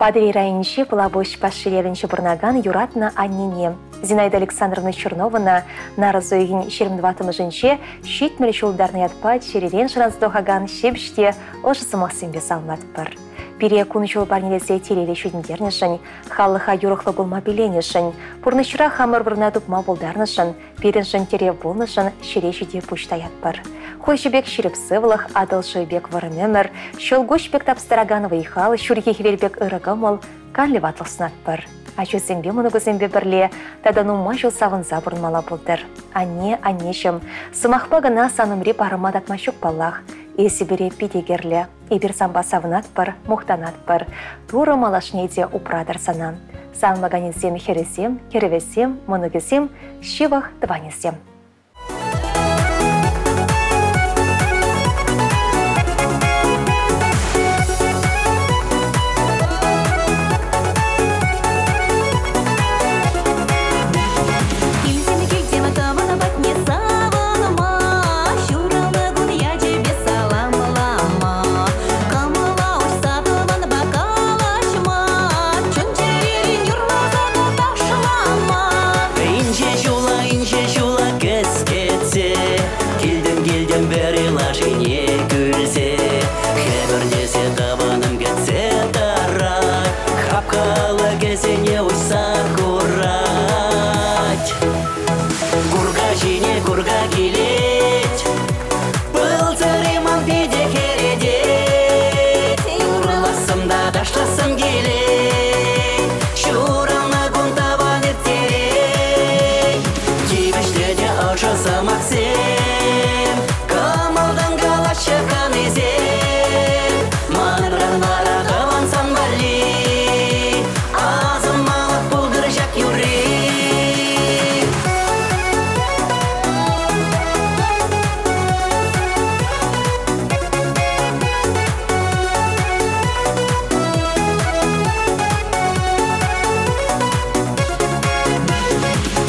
Патӑрьел районӗнчи Пӑлапуҫ Пашьелӗнче пурӑнакан юратнӑ аннене Зинаида Александровна Чернована нарӑс уйӑхӗн 24-мӗшӗнче 70 ҫул тултарнӑ ятпа чӗререн шӑранса тухакан ҫепӗҫ те ӑшӑ сӑмахсемпе саламлатпӑр. Пире кун-ҫул парнелесе телейлӗ ҫитӗнтернӗшӗн, халӑха юрӑхлӑ пулма пиленӗшӗн, пурнӑҫра хамӑр вырӑна тупма пултарнӑшӑн, пирӗншӗн тӗрев пулнӑшӑн ҫӗре ҫити пуҫ таятпӑр. Хурҫӑ пек ҫирӗп сывлӑх, Атӑл шывӗ пек вӑрӑм ӗмӗр, ҫӑлкуҫ пек тапстаракан вӑй-хал, ҫурхи хӗвел пек ырӑ кӑмӑл, канлӗ ватлӑх сунатпӑр. Ачусемпе мӑнукусемпе пӗрле тата нумай ҫул савӑнса пурӑнмалла пултӑр. Анне, аннеҫӗм, сӑмахпа кӑна сан умри парӑма татма ҫук паллах. Эсӗ пире питӗ кирлӗ. Эпир санпа савӑнатпӑр, мухтанатпӑр. Турӑ малашне те упратӑр сана. Салмаканӗсем хӗрӗсем, кӗрӗвӗсем, мӑнукӗсем, ҫывӑх тӑванӗсем. Алӑкӗсене уҫса хурать. Курка ҫине курка килет, пыл сӑри ман пите хӗретет. Юрлассӑм та ташлассӑм килет, ҫуралнӑ кун таван ирттерет. Тивӗҫлӗ те ӑшӑ сӑмахсем, кӑмӑлтан калаҫҫӗ хӑнисем. Манран вара тӑван сан валли асӑнмалӑх пултӑр ҫак юрри.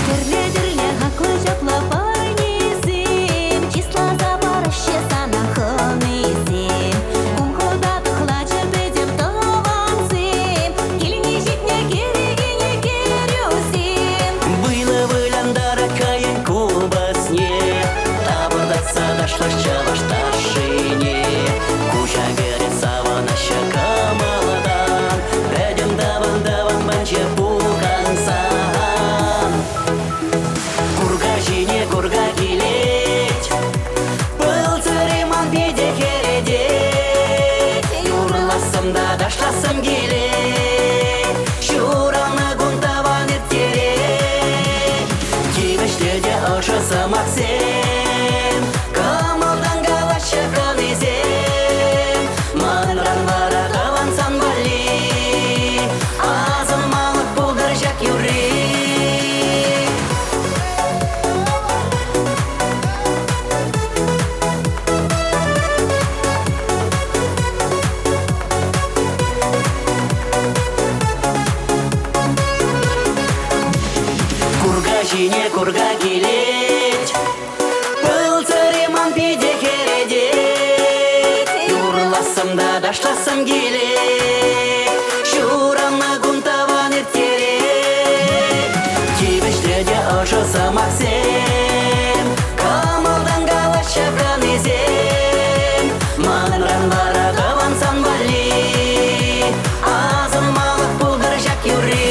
Тӗрлӗ-тӗрлӗ хаклӑ чаплӑ парнесем, чысласа параҫҫӗ сана хӑнисем. Кум-хӑта тӑхлачӑ пӗтӗм тӑвансем, килне ҫитнӗ кӗрекене кӗрӳсем. Вылӑ вылянтарать хӑйӗн купӑсне, тапӑртатса ташлать чӑваш ташшине. Куҫа кӗрет савӑнаҫҫӗ кӑмӑлтан, пӗтӗм тӑван-тӑван панче пухӑнсан. Курка ҫине курка килет, пыл сӑри ман пите хӗретет. Юрлассӑм та ташлассӑм килет, ҫуралнӑ кун таван ирттерет. Тивӗҫлӗ те ӑшӑ сӑмахсем, кӑмӑлтан калаҫҫӗ хӑнисем. Манран вара тӑван сан валли асӑнмалӑх пултӑр ҫак юрри. Курка ҫине курка килет, пыл сӑри ман пите хӗретет. Юрлассӑм та ташлассӑм килет, ҫуралнӑ кун таван ирттерет. Тивӗҫлӗ те ӑшӑ сӑмахсем, кӑмӑлтан калаҫҫӗ хӑнисем. Манран вара тӑван сан валли асӑнмалӑх пултӑр ҫак юрри.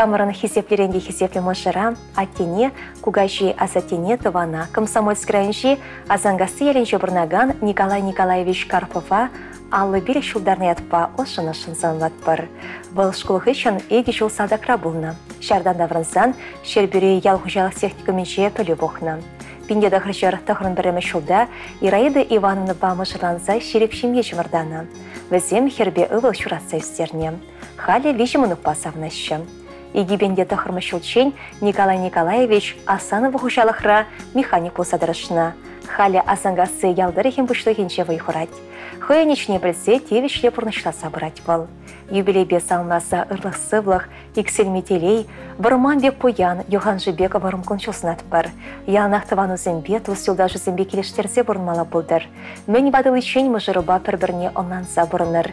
Хамӑрӑн хисеплӗрен те хисеплӗ мӑшӑра, аттене, кукаҫи асаттене, тӑвана, Комсомольски районӗнчи Асанкасси ялӗнче пурӑнакан Николай Николаевич Карпова 55 ҫултарнӑ ятпа ӑшшӑн-ӑшшӑн саламлатпӑр. Вӑл шкул хыҫҫӑн 2 ҫул салтакра пулнӑ. Ҫартан таврӑнсан Ҫӗрпӳри ял хуҫалӑх техникумӗнче пӗлӳ пухнӑ. 1991 ҫулта Ираида Ивановнӑпа мӑшӑрланса ҫирӗп ҫемье чӑмӑртанӑ. Вӗсем хӗрпе ывӑл ҫуратса ӳстернӗ. Халӗ 3 мӑнукпа савӑнаҫҫӗ. 2009 ҫулччен Николай Николаевич Асаново хуҫалӑхра механик пулса тӑрӑшнӑ. Халӗ Асанкасси ял тӑрӑхӗн пуҫлӑхӗнче вӑй хурать. Хӑйӗн ӗҫне пӗлсе тивӗҫлӗ пурнӑҫласа пырать вӑл. Юбилейпе саламласа ырлӑх-сывлӑх, иксӗлми телей, вӑрман пек пуян, юханшыв пек вӑрӑм кун-ҫул сунатпӑр. Яланах тӑванусемпе, тус-юлташӗсемпе килӗштерсе пурӑнмалла пултӑр. Мӗн ватӑличчен мӑшӑрупа пӗр-пӗрне ӑнланса пурӑнӑр.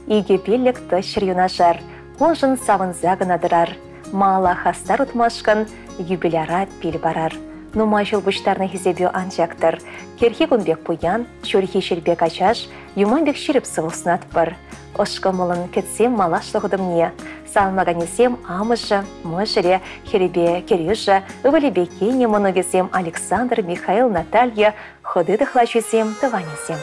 2-5 тӑччӑр юнашар, куншӑн савӑнса кӑна тӑрар. Малалла хастар утмашкӑн юбиляра пил парар. Нумай ҫул пуҫтарнӑ хисепӳ ан чактӑр. Кӗрхи кун пек пуян, ҫурхи ҫил пек ачаш, юман пек ҫирӗп сывлӑх сунатпӑр. Ӑш кӑмӑлӑн кӗтсем малашлӑх утӑмне. Саламлаканӗсем амӑшӗ, мӑшӑрӗ, хӗрӗпе кӗрӳшӗ, ывӑлӗпе кинӗ, мӑнукӗсем Александр, Михаил, Наталья, хӑти тӑхлачисем, тӑванӗсем.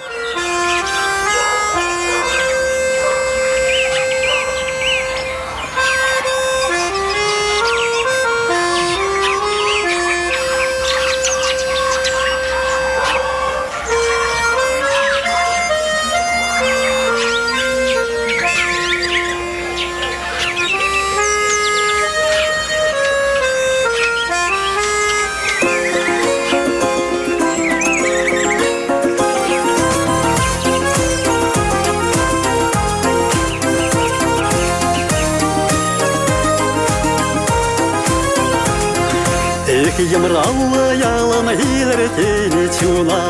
Эх, йӑмраллӑ ялӑм илӗртет чуна.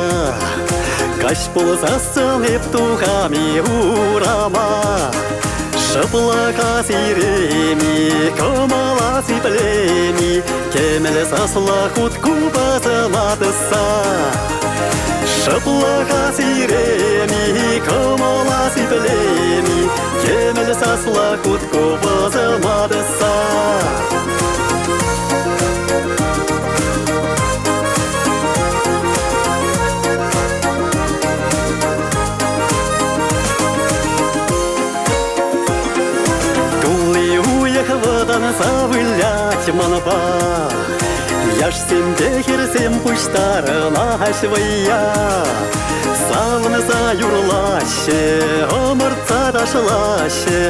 Каҫ пулсассӑн эп тухам-и урама, Шӑплӑха сирем-и, кӑмӑла сиплем-и, Кӗмӗл саслӑ хут купӑсӑма тӑсса. Шӑплӑха сирем-и, кӑмӑла сиплем-и, Кӗмӗл саслӑ хут купӑсӑма тӑсса. Тулли уйӑх вӑтанса вылять манпа. Яшсемпе хӗрсем пуҫтарӑнаҫ вӑййа. Савӑнса юрлаҫҫӗ, ӑмӑртса ташлаҫҫӗ,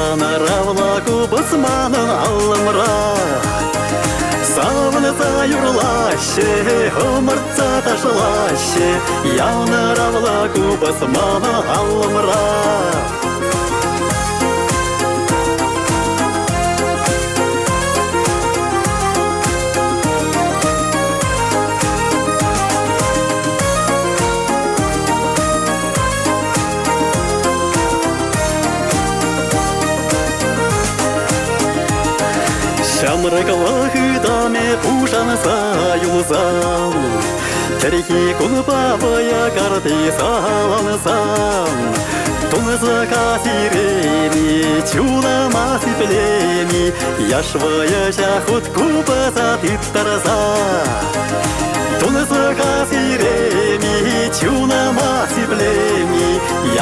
Янӑравлӑ купӑс манӑн аллӑмра. Савӑнса юрлаҫҫӗ, ӑмӑртса ташлаҫҫӗ, Янӑравлӑ купӑс манӑн аллӑмра. Ҫамрӑклӑх ытамӗ пушанса юлсан, Кӗрхи кунпа вӑйӑ карти салансан, Тунсӑха сиреми, чунӑма сиплеми, Яш вӑйӑҫа хут купӑса тыттарса. Тунсӑха сиреми, чунӑма сиплеми,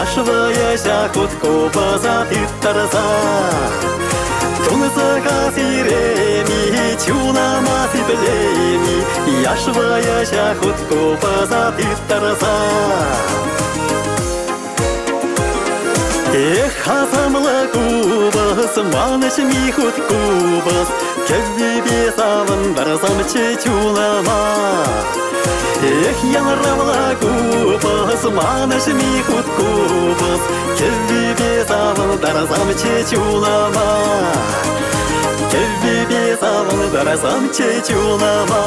Яш вӑйӑҫа хут купӑса тыттарса. Тунсӑха сиреми, чунӑма сиплеми, Яш вӑйӑҫа хут купӑса тыттарса. Эх, асамлӑ купӑс, манӑҫми хут купӑс, Кӗввипе савӑнтарсамччӗ чунӑма. Эх, янравлӑ купӑс, манӑҫми хут купӑс, Кӗввипе савӑнтарсамччӗ чунӑма. Кӗввипе савӑнтарсамччӗ чунӑма.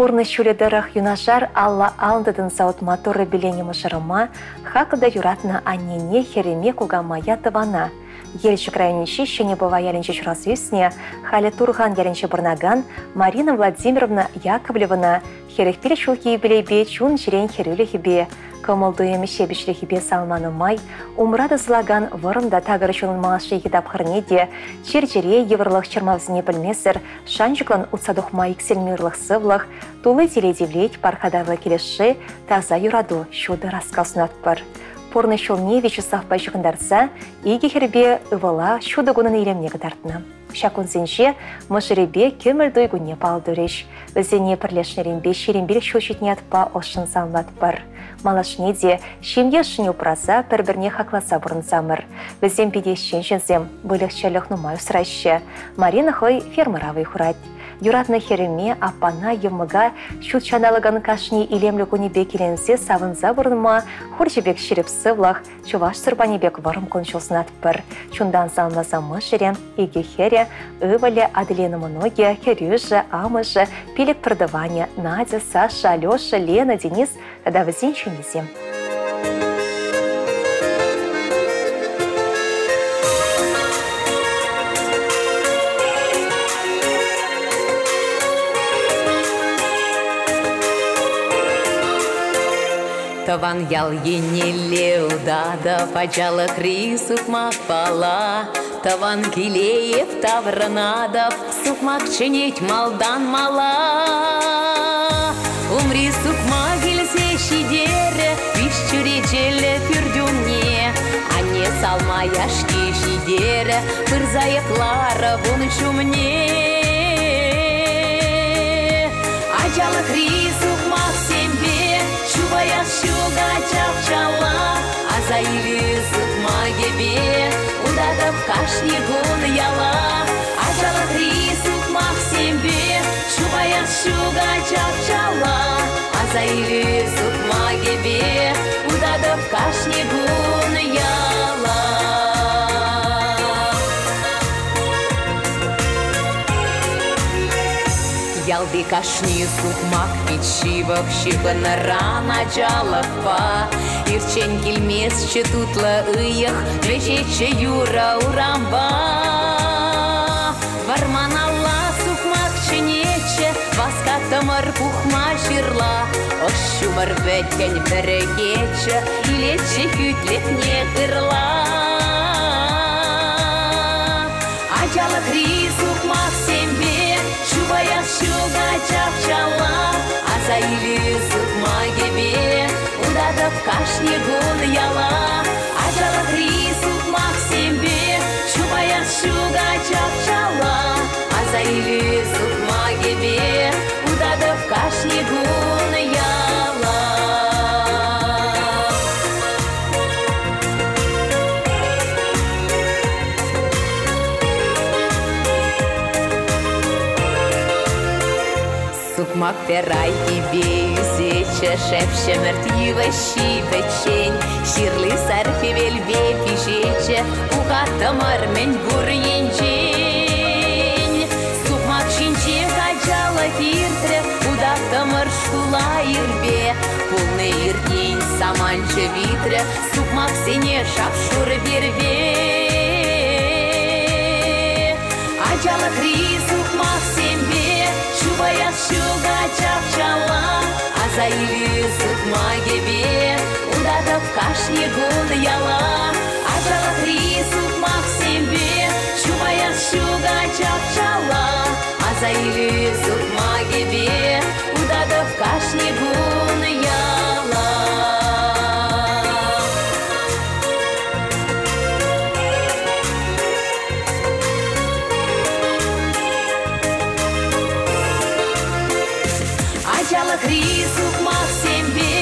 Пурнӑҫ ҫулӗ тӑрӑх юнашар алла ал тытӑнса утма Турӑ пилленӗ мӑшӑрӑма, хаклӑ та юратнӑ аннене, хӗрӗме, кукамая, тӑвана. Елчӗк районӗнчи Ҫӗнӗ Пӑва ялӗнче ҫуралса ӳснӗ, халӗ Турхан ялӗнче пурӑнакан Марина Владимировна Яковлевӑна 45 ҫулхи юбилейпе чун-чӗрен хӗрӳлӗхӗпе, кӑмӑл-туйӑм ҫепӗҫлӗхӗпе салманӑ май умра тӑсӑлакан вӑрӑм та такӑр ҫулӑн малашнехи тапхӑрне те чир-чӗре, йывӑрлӑх чӑрмавсене пӗлмесӗр шанчӑклӑн утса тухма иксӗлми ырлӑх-сывлӑх, тулли телей-тивлет, пархатарлӑ килӗшӳ, таса юрату, ҫутӑ раскал сунатпӑр. Пурнӑҫ ҫулне Вячеславпа ҫыхӑнтарса икӗ хӗрпе ывӑла ҫутӑ кунӑн илемне кӑтартнӑ. Ҫак кунсенче мӑшӑрӗпе кӗмӗл туй кунне паллӑ турӗҫ. Вӗсене пӗрлешнӗренпе 25 ҫул ҫитнӗ ятпа ӑшшӑн саламлатпӑр. Малашне те ҫемье ӑшшине упраса пӗр-пӗрне хакласа пурӑнсамӑр. Вӗсем питӗ ӗҫчен ҫынсем, выльӑх-чӗрлӗх нумай усраҫҫӗ. Марина хӑй фермӑра вӑй хурать. Юратнӑ хӗрӗме, аппана, йӑмӑка ҫут ҫанталӑкӑн кашни илемлӗ кунӗпе киленсе савӑнса пурӑнма хурҫӑ пек ҫирӗп сывлӑх, чӑваш сурпанӗ пек вӑрӑм кун-ҫул сунатпӑр. Чунтан саламласа мӑшӑрӗ, икӗ хӗрӗ, ывӑлӗ, Аделина мӑнукӗ, хӗрӳшӗ, амӑшӗ, пилӗк пӗртӑванӗ, Надя, Саша, Алеша, Лена, Денис тата вӗсен ҫемйисем. Тӑван ял еннелле утатӑп, ачалӑхри сукмакпала. Тӑван киле эп таврӑнатӑп, сукмак чӗнет малтан мала. Умри сукмак илсе ҫитерӗ виҫ чӳречеллӗ пӳрт умне. Анне салма яшки ҫитерӗ, пырса эп ларӑп ун ҫумне. Ачалӑхри сукмаксемпе чупаяс ҫук ачапчалла, аса илӳ сукмакӗпе. кашни кун яла. Ачалӑхри сукмаксемпе чупаяс ҫук ачапчалла. Аса илӳ сукмакӗпе утатӑп кашни кун яла. Ялти кашни сукмак пит ҫывӑх ҫыхӑнӑран ачалӑхпа. Ирччен килместчӗ тутлӑ ыйӑх, вӗҫетчӗ юрӑ урампа. Вӑрманалла сукмак чӗнетчӗ, васкаттӑмӑр пухма ҫырла. Ӑш ҫумӑр вӗттӗн пӗрӗхетчӗ, илетчӗ хӳтлӗхне хырла. Ачалӑхри сукмаксемпе чупаяс ҫук ачапчалла. Аса илӳ сукмакӗпе утатӑп кашни кун яла. Ачалӑхри сукмаксемпе чупаяс ҫук ачапчалла. Аса илӳ сукмакӗпе утатӑп кашни кун яла. Сукмак пӗр айккипе ӳсетчӗ шеп ҫӗмӗрт йывӑҫҫи пӗччен. Ҫырли сар хӗвелпе пиҫетчӗ, пухаттӑмӑр мӗн пур енчен. Сукмак ҫинче ачалӑх иртрӗ, утаттӑмӑр шкула ирпе. Пулнӑ иртнин саманчӗ витрӗ, сукмаксене шап-шурӑ пирпе. Ачалӑхри сукмаксемпе чупаяс ҫук ачапчалла. Аса илӳ сукмакӗпе утатӑп кашни кун яла. Ачалӑхри сукмаксемпе чупаяс ҫук ачапчалла. Аса илӳ сукмакӗпе утатӑп кашни кун яла. Ачалӑхри сукмаксемпе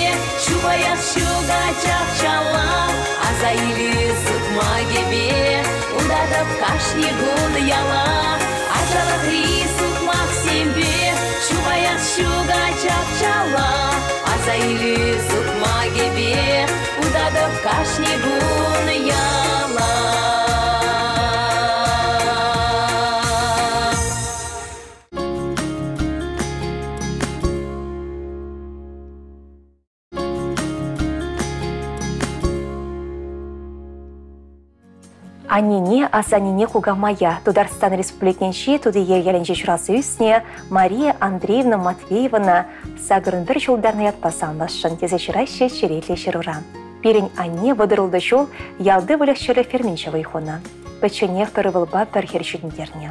чупаяс ҫук ачапчалла. Аса илӳ сукмакӗпе утатӑп кашни кун яла. Ачалӑхри сукмаксемпе чупаяс ҫук ачапчалла. Аса илӳ сукмакӗпе утатӑп кашни кун яла. Аннене, асаннене кукамая Тутарстан Республикинчи Тутиел ялӗнче ҫуралса ӳснӗ Мария Андреевна Матвеевана сакӑрӑн пӗр ҫултарнӑ ятпа саламласшӑн тесе ҫыраҫҫӗ черетлӗ ҫырура. Пирӗн анне вӑтӑр ултӑ ҫул ялти выльӑх-чӗрлӗх ферминче вӑй хунӑ. Пӗчченех пӗр ывӑлпа пӗр хӗр ҫитӗнтернӗ.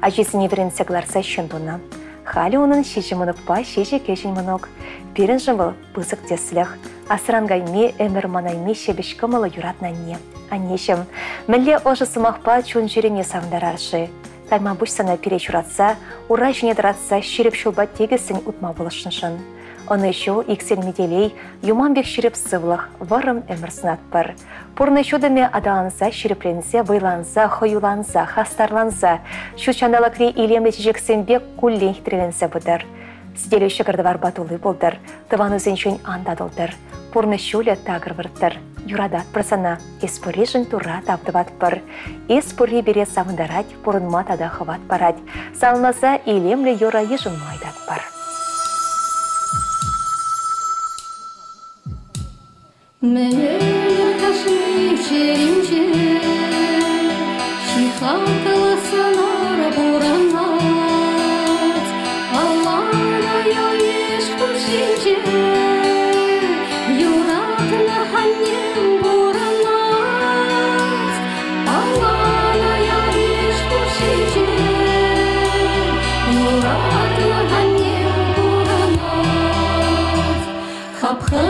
Ачисене вӗрентсе кӑларса ҫын тунӑ. Халӗ унӑн ҫичӗ мӑнукпа ҫичӗ кӗҫӗн мӑнук. Пирӗншӗн вӑл пысӑк тӗслӗх. Асран кайми, ӗмӗр манайми ҫепӗҫ кӑмӑллӑ юратнӑ анне. Аннеҫӗм, мӗнле ӑшӑ сӑмахпа чун-чӗрене савӑнтарар-ши? Тайма пуҫ сана пире ҫуратса, ура ҫине тӑратса ҫирӗп ҫулпа тикӗссӗн утма пулӑшнӑшӑн. Ӑнӑҫу, иксӗлми телей, юман пек ҫирӗп сывлӑх, вӑрӑм ӗмӗр сунатпӑр. Пурнӑҫ утӑмӗ аталанса, ҫирӗпленсе, вӑйланса, хӑюланса, хастарланса, ҫут ҫанталӑкри илемлӗ чечексемпе куллен хитреленсе пытӑр. Сӗтеле ҫӑкӑр-тӑварпа тулли пултӑр, тӑванусенчен ан татӑлтӑр. Пурнӑҫ ҫулӗ такӑр вырттӑр. Юрататпӑр сана, эс пурришӗн Турра тав тӑватпӑр. Эс пурри пире савӑнтарать, пурӑнма тата хӑват парать. Саламласа илемлӗ юрӑ йышӑнма ыйтатпӑр. Мӗнер кашни чӗринче чи хаклӑ сӑнар пурӑнать. Палланӑ ял-йыш хушшинче юратнӑ аннем пурӑнать. Палланӑ ял-йыш хушшинче юратнӑ аннем пурӑнать. Хапха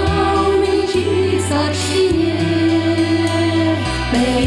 умӗнчи сак ҫине пӗр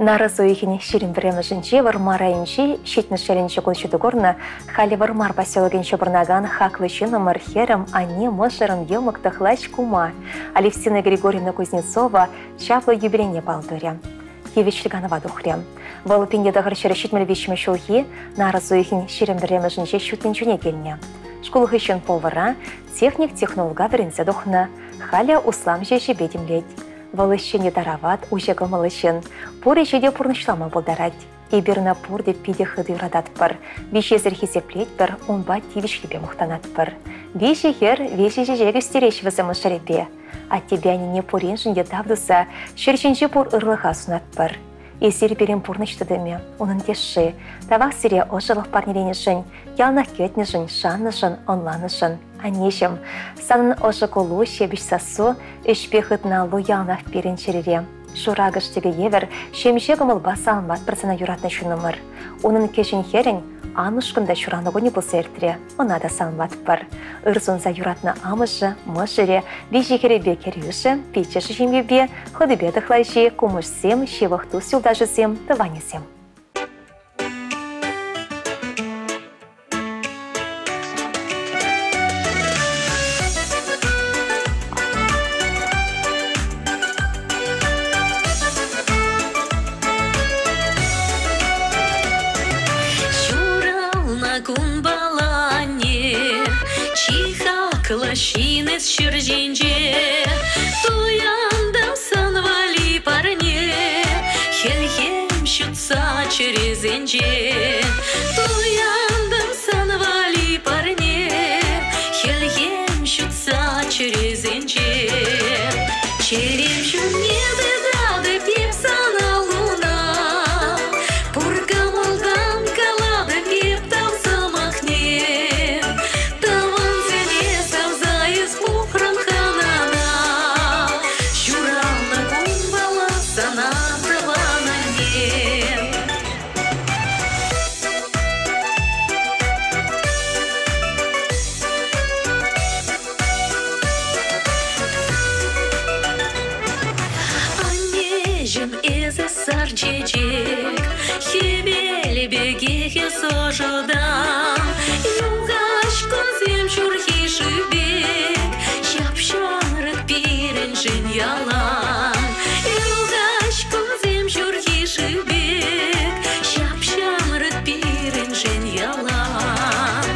Нарӑс уйӑхӗн 21-мӗшӗнче Вӑрмар районӗнчи Ҫитмӗш ялӗнче кун ҫути курнӑ халӗ Вӑрмар поселокӗнче пурӑнакан хаклӑ ҫыннӑмӑр, хӗрӗм, анне, мӑшӑрӑм, йӑмӑк, тӑхлач, кума Алевтина Григорьевна Кузнецова чаплӑ юбилейне паллӑ турӗ. Тивӗҫлӗ канӑва тухрӗ. Вӑл 1973 ҫулхи нарӑс уйӑхӗн 21-мӗшӗнче ҫут тӗнчене килнӗ. Шкул хыҫҫӑн повара, техник-технолога вӗренсе тухнӑ. Халӗ усламҫӑ ӗҫӗпе тимлет. Вӑл ӗҫчене тарават, уҫӑ кӑмӑллӑ ҫын. Пур ӗҫе те пурнӑҫлама пултарать. Эпир ӑна пурте питӗ хытӑ юрататпӑр. Виҫесӗр хисеплетпӗр, унпа тивӗҫлипе мухтанатпӑр. Виҫӗ хӗр, виҫӗ чечек ӳстереҫ вӗсем мӑшӑрӗпе. Аттепе аннене пуриншӗн те тав туса ҫӗр ҫинчи пур ырлӑха сунатпӑр. Эсир пирӗн пурнӑҫ тытӑмӗ, унӑн тӗшши. Тавах сире ӑшӑлӑх парнеленӗшӗн, яланах кӗтнӗшӗн, шаннӑшӑн, ӑнланнӑшӑн. Аннеҫӗм, санӑн ӑшӑ кулу, ҫепӗҫ сассу, ӗҫпе хытнӑ аллу яланах пирӗн чӗрере. Шуракӑш тӗкӗ евӗр ҫемҫе кӑмӑлпа саламлатпӑр сана юратнӑ чунӑмӑр. Унӑн кӗҫӗн хӗрӗн Аннушкӑн та ҫуралнӑ кунӗ пулса иртрӗ, ӑна та саламлатпӑр. Ыр сунса юратнӑ амӑшӗ, мӑшӑрӗ, виҫӗ хӗрӗпе кӗрӳшӗ, пиччӗшӗ ҫемйипе, хӑтипе тӑхлайҫи, кумӑшсем, ҫывӑх тус-юлташӗсем, тӑванӗсем. Ҫуралнӑ кунпала анне, чи хаклӑ ҫын эс ҫӗр ҫинче. Туянтӑм сан валли парне, хӗлхем ҫутса чӗресенче. Туянтӑм сан валли парне, хӗлхем ҫутса чӗресенче. Чӗрем ҫумне тытатӑп эп сана луна, пур кӑмӑлтан калатӑп эп тав сӑмахне. Тӑвансене савса эс пухрӑн хӑнана, ҫуралнӑ кунпала сана тӑван анне. Аннеҫӗм, эсӗ сар чечек, хӗвел пекех эс ӑшӑтан. Юхаҫ кунсем ҫурхи шыв пек, ҫап-ҫамрӑк пирӗншӗн ялан. Юхаҫ кунсем ҫурхи шыв пек, ҫап-ҫамрӑк пирӗншӗн ялан.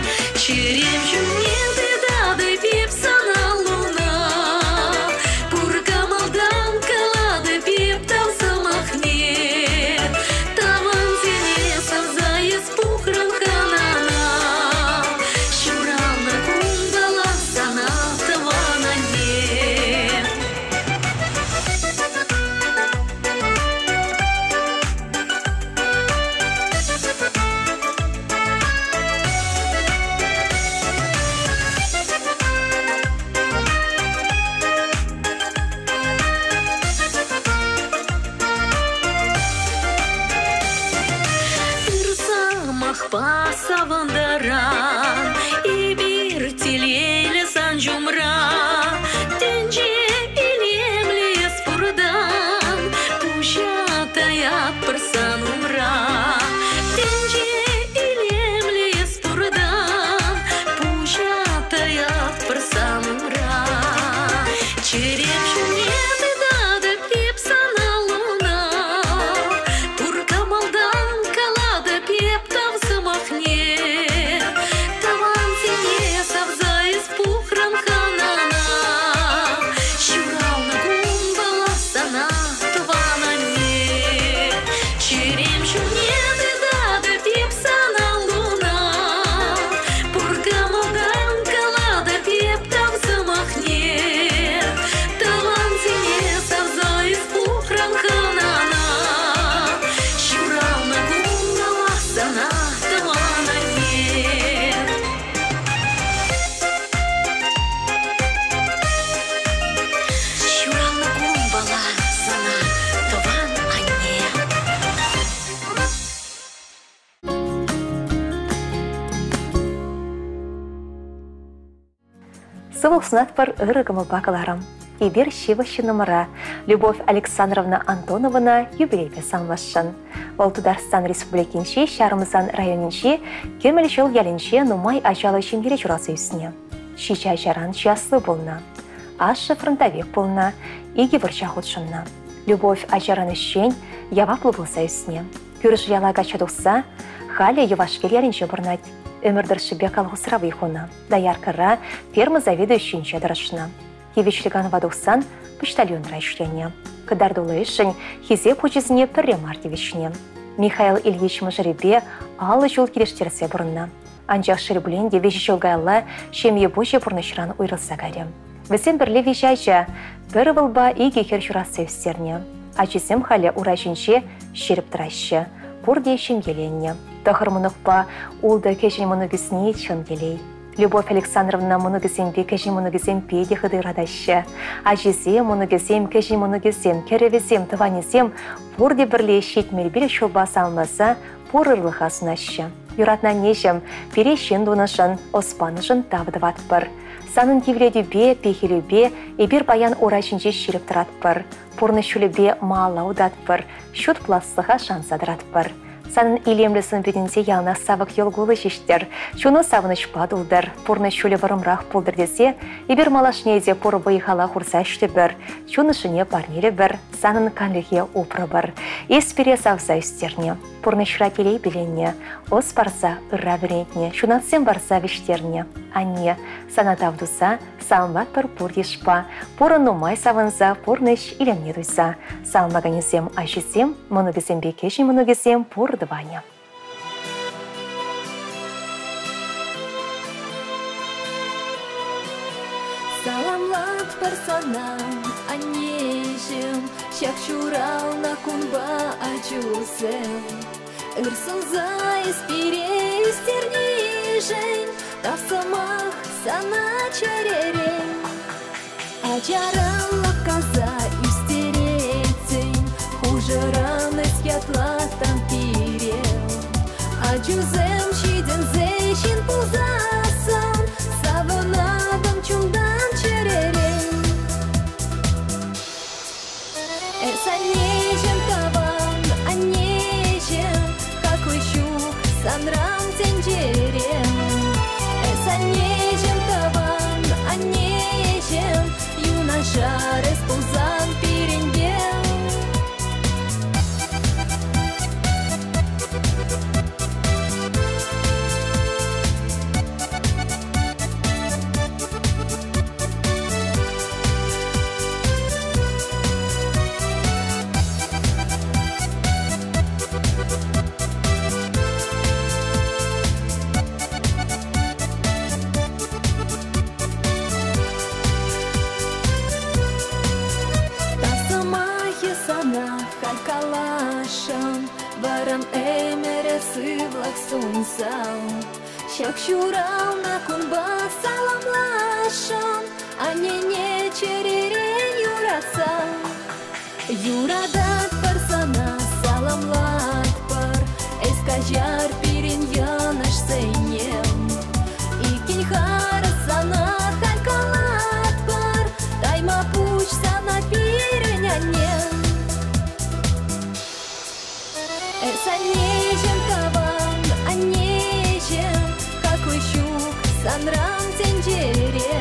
Чӗрем ҫумне тытатӑп эп сана луна, пур кӑмӑлтан калатӑп эп тав сӑмахне. Тӑвансене савса эс пухрӑн хӑнана, ҫуралнӑ кунпала сана тӑван анне. Ыр савӑнтаран, эпир телейлӗ сан ҫумра. Тӗнче илемлӗ эс пуртан, пуҫа таятпӑр сан умра. Тӗнче илемлӗ эс пуртан, пуҫа таятпӑр сан умра. Чӗрем ҫумне тытатӑп эп сана луна, пур кӑмӑлтан калатӑп эп тав сӑмахне. Тӑвансене савса эс пухрӑн хӑнана, ҫуралнӑ кунпала сана тӑван анне. Чӗрем ҫумне тытатӑп эп сана луна, пур кӑмӑлтан калатӑп эп тав сӑмахне. Тӑвансене савса эс пухрӑн хӑнана, ҫуралнӑ кунпала сана тӑван анне. Ҫуралнӑ кунпала сана тӑван анне. Сывлӑх сунатпӑр ырӑ кӑмӑлпа кӑларӑм. Эпир ҫывӑх ҫыннӑмӑра, Любовь Александровна Антонована юбилейпе саламласшӑн. Вӑл Тутарстан Республикинчи Ҫарӑмсан районӗнчи Кӗмӗл Ҫӑл ялӗнче нумай ачаллӑ ҫемьере ҫуралса ӳснӗ. Ҫичӗ ачаран чи асли пулнӑ. Ашшӗ фронтовик пулнӑ, икӗ вӑрҫа хутшӑннӑ. Любовь ачаран ӗҫчен, яваплӑ пулса ӳснӗ. Кӳршӗ яла качча тухса халӗ Йӑвашкел ялӗнче пурӑнать. Ӗмӗр тӑршшӗпе колхозра вӑй хунӑ. Дояркӑра, ферма заведующийӗнче тӑрӑшнӑ. Тивӗҫлӗ канӑва тухсан почтальонра ӗҫленӗ. Кӑтартуллӑ ӗҫшӗн хисеп хучӗсене пӗрре мар тивӗҫнӗ. Михаил Ильич мӑшӑрӗпе 50 ҫул килӗштерсе пурӑннӑ. Анчах шел пулин те виҫӗ ҫул каялла ҫемье пуҫӗ пурнӑҫран уйрӑлса кайрӗ. Вӗсем пӗрле виҫӗ ача, пӗр ывӑлпа икӗ хӗр ҫуратса ӳстернӗ. Ачисем халӗ ура ҫинче ҫирӗп тӑраҫҫӗ. Пурте ҫемьеленнӗ. Тӑхӑр мӑнукпа ултӑ кӗҫӗн мӑнук ӳсни чӑн телей. Любовь Александровна мӑнукӗсемпе кӗҫӗн мӑнукӗсем питӗ хытӑ юратаҫҫӗ. Ачисем, мӑнукӗсем, кӗҫӗн мӑнукӗсем, кӗрӗвӗсем, тӑванӗсем пурте пӗрле 75 ҫулпа саламласа пур ырлӑха сӑнаҫҫӗ. Юратнӑ аннеҫӗм, пире ҫын тунӑшӑн, ӑс панӑшӑн тав тӑватпӑр. Санӑн тивлетӳпе, пехилӳпе эпир паян ура ҫинче ҫирӗп тӑратпӑр. Пурнӑҫ ҫулӗпе малалла утатпӑр, ҫут пуласлӑха шанса тӑратпӑр. Санӑн илемлӗ сӑн-питӗнче яланах савӑк йӑл-кулӑ ҫиҫтӗр, чуну савӑнӑҫпа тултӑр, пурнӑҫ ҫулӗ вӑрӑмрах пултӑр тесе эпир малашне те пур вӑй-хала хурса ӗҫлӗпӗр, чун ӑшшине парнелӗпӗр, санӑн канлӗхе упрӑпӑр. Эс пире савса ӳстернӗ, пурнӑҫра телей пиленнӗ, ӑс парса ырра вӗрентнӗ, ҫунатсем парса вӗҫтернӗ. Анне, сана тав туса саламлатпӑр пур йышпа, пурӑн нумай савӑнса, пурнӑҫ илемне туйса. Саламлаканӗсем ачисем, мӑнукӗсемпе кӗҫӗн мӑнукӗсем пур тӑванӗ. Саламлатпӑр сана, аннеҫӗм, ҫак ҫуралнӑ кунпа ачусем. Ыр сунса эс пире ӳстернишӗн тав сӑмах сана чӗререн. Ачаран лӑпкаса ӳстеретсен, хушӑран эс ятлаттан пире. Ачусем ҫитӗнсе ҫын пулсассӑн, савӑнатӑн чунтан чӗререн. Эс аннеҫӗм тӑван, аннеҫӗм, хаклӑ ҫук санран тӗнчере. Эс аннеҫӗм тӑван, аннеҫӗм, юнашар эс пулсан пирӗнпе. Тав сӑмахӗ сана халь каласшӑн, вӑрӑм ӗмӗре сывлӑх сунсан. Ҫак ҫуралнӑ кунпа саламласшӑн, аннене чӗререн юратса. Юрататпӑр сана, саламлатпӑр, эс каҫар пирӗн йӑнӑшсене. Иккӗн харӑс сана халь калатпӑр, тайма пуҫ сана пирӗн анне. Эс аннеҫӗм тӑван, аннеҫӗм, хаклӑ ҫук санран тӗнчере.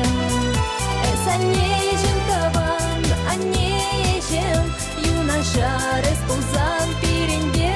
Эс аннеҫӗм тӑван, аннеҫӗм, юнашар эс пулсан пирӗнпе.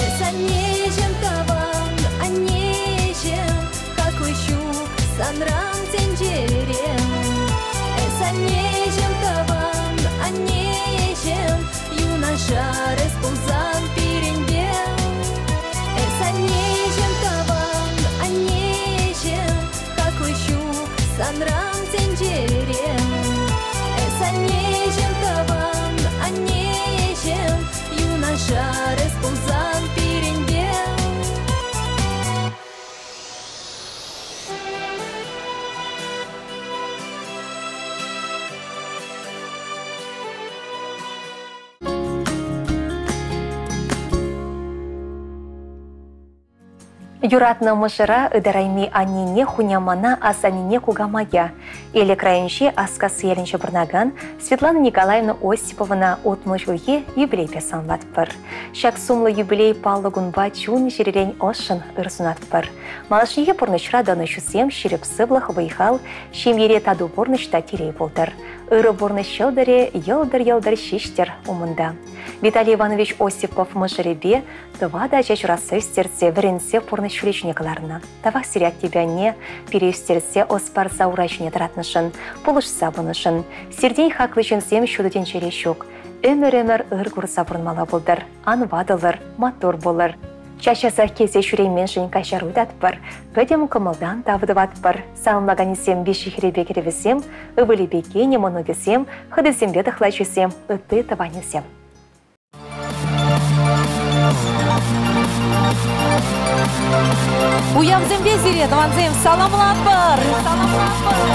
Эс аннеҫӗм тӑван, аннеҫӗм, хаклӑ ҫук санран тӗнчере. Эс аннеҫӗм тӑван, аннеҫӗм, юнашар эс пулсан пирӗнпе. Эс аннеҫӗм тӑван, аннеҫӗм, хаклӑ ҫук санран тӗнчере. Эс аннеҫӗм тӑван. Юратнӑ мӑшӑра ытарайми аннене, хунямана, асаннене, кукамая. Элӗк районӗнчи Аскасси ялӗнче пурӑнакан Светлана Николаевна Осиповӑна 60 ҫулхи юбилейпе саламлатпӑр. Ҫак сумлӑ юбилей паллӑ кунпа чун-чӗререн ӑшшӑн ыр сунатпӑр. Малашнехи пурнӑҫра тӑнӑҫусем, ҫирӗп сывлӑх, вӑй-хал, ҫемьере тату пурнӑҫ та телей пултӑр. Ырӑ пурнӑҫ ҫӑлтӑрӗ йӑлтӑр-йӑлтӑр ҫиҫтӗр умӑнта. Виталий Иванович Осипов мӑшӑрӗпе тӑватӑ ача ҫуратса ӳстерсе, вӗренсе пурнӑҫ ҫулӗ ҫине кӑларнӑ. Тавах сире аттепе анне пире ӳстерсе ӑс парса ура ҫине тӑратнӑшӑн, пулӑшса пынӑшӑн. Сиртен хаклӑ ҫынсем ҫутӑ тӗнчере ҫук. Ӗмӗр-ӗмӗр ыр курса пурӑнмалла пултӑр. Ан ватӑлӑр, маттур пулӑр. Час-часах килсе ҫӳременшӗн каҫару ыйтатпӑр, пӗтӗм кӑмӑлтан тав тӑватпӑр. Саламлаканӗсем виҫӗ хӗрӗпе кӗрӗвӗсем, ывӑлӗпе кинӗ, мӑнукӗсем, хӑтисемпе тӑхлачисем, ытти тӑванӗсем. Уявсемпе сире, тӑвансем, саламлатпӑр! Саламлатпӑр!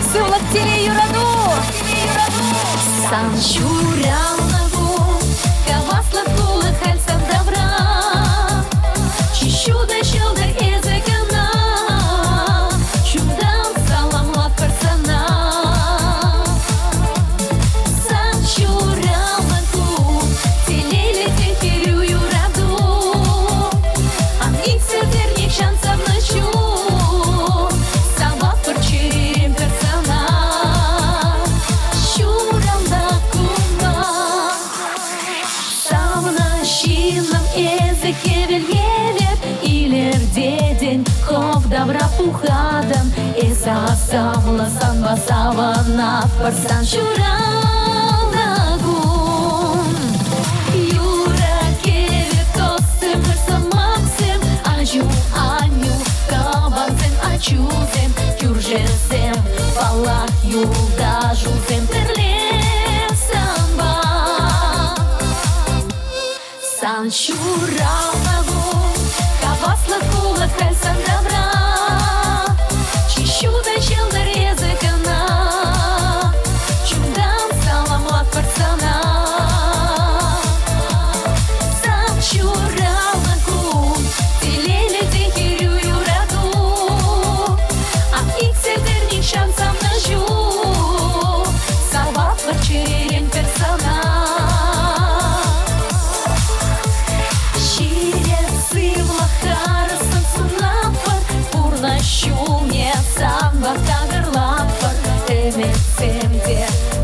Сывлӑх телей, юрату! Сан ҫуралнӑ кун, хаваслӑ кулӑ халь сан тавра. Чи ҫутӑ ҫӑлтӑр эсӗ кӑна, чунтан саламлатпӑр сана. Сан ҫуралнӑ кун, телейлӗ те хӗрӳ юрату. Ан иксӗлтер нихҫан савнӑ ҫул, саватпӑр чӗререн пӗр сана. Ҫуралнӑ кунпа савнӑ ҫыннӑм эсӗ хӗвел евӗр илӗртетӗн, хӑв тавра пухатӑн. Эс асамлӑ санпа савӑнатпӑр сан ҫуралнӑ кун. Юрӑ-кӗвӗ, тӑсӑмӑр сӑмахсем, аҫу-аннӳ, тӑвансем, ачусем, кӳршӗсем, паллах, юлташусем пӗрле санпа. Сан ҫуралнӑ кун, хаваслӑ кулӑ халь сан тавра. Чи ҫутӑ ҫӑлтӑр эсӗ кӑна, чунтан саламлатпӑр сана. Сан ҫуралнӑ кун, телейлӗ те хӗрӳ юрату. Ан иксӗлтӗр нихҫан савнӑ ҫул, саватпӑр чӗререн пӗр сана. Ҫирӗп сывлӑх харӑссӑн сунатпӑр, пурнӑҫ ҫулне санпа такӑрлатпӑр. Ӗмӗтсем те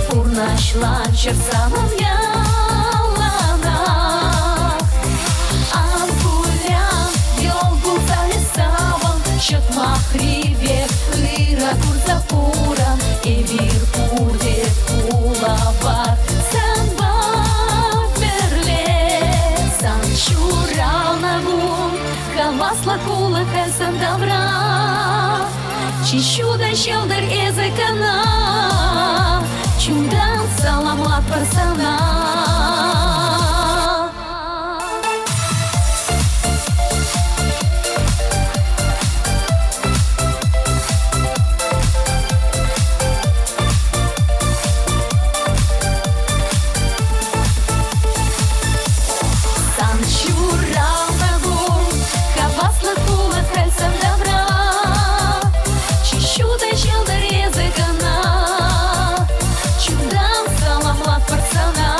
пурнӑҫланччӑр санӑн яланах. Ан кулян, йӑл кулса эс савӑн, ҫӑтмахри пек ырӑ курса пурӑн. Эпир пурте пулапар санпа пӗрле. Сан ҫуралнӑ кун, хаваслӑ кулӑ халь сан тавра. Чи ҫутӑ ҫӑлтӑр эсӗ кӑна, чунтан саламлатпӑр сана. Сан ҫуралнӑ кун, хаваслӑ кулӑ халь сан тавра. Чи ҫутӑ ҫӑлтӑр эсӗ кӑна, чунтан саламлатпӑр сана.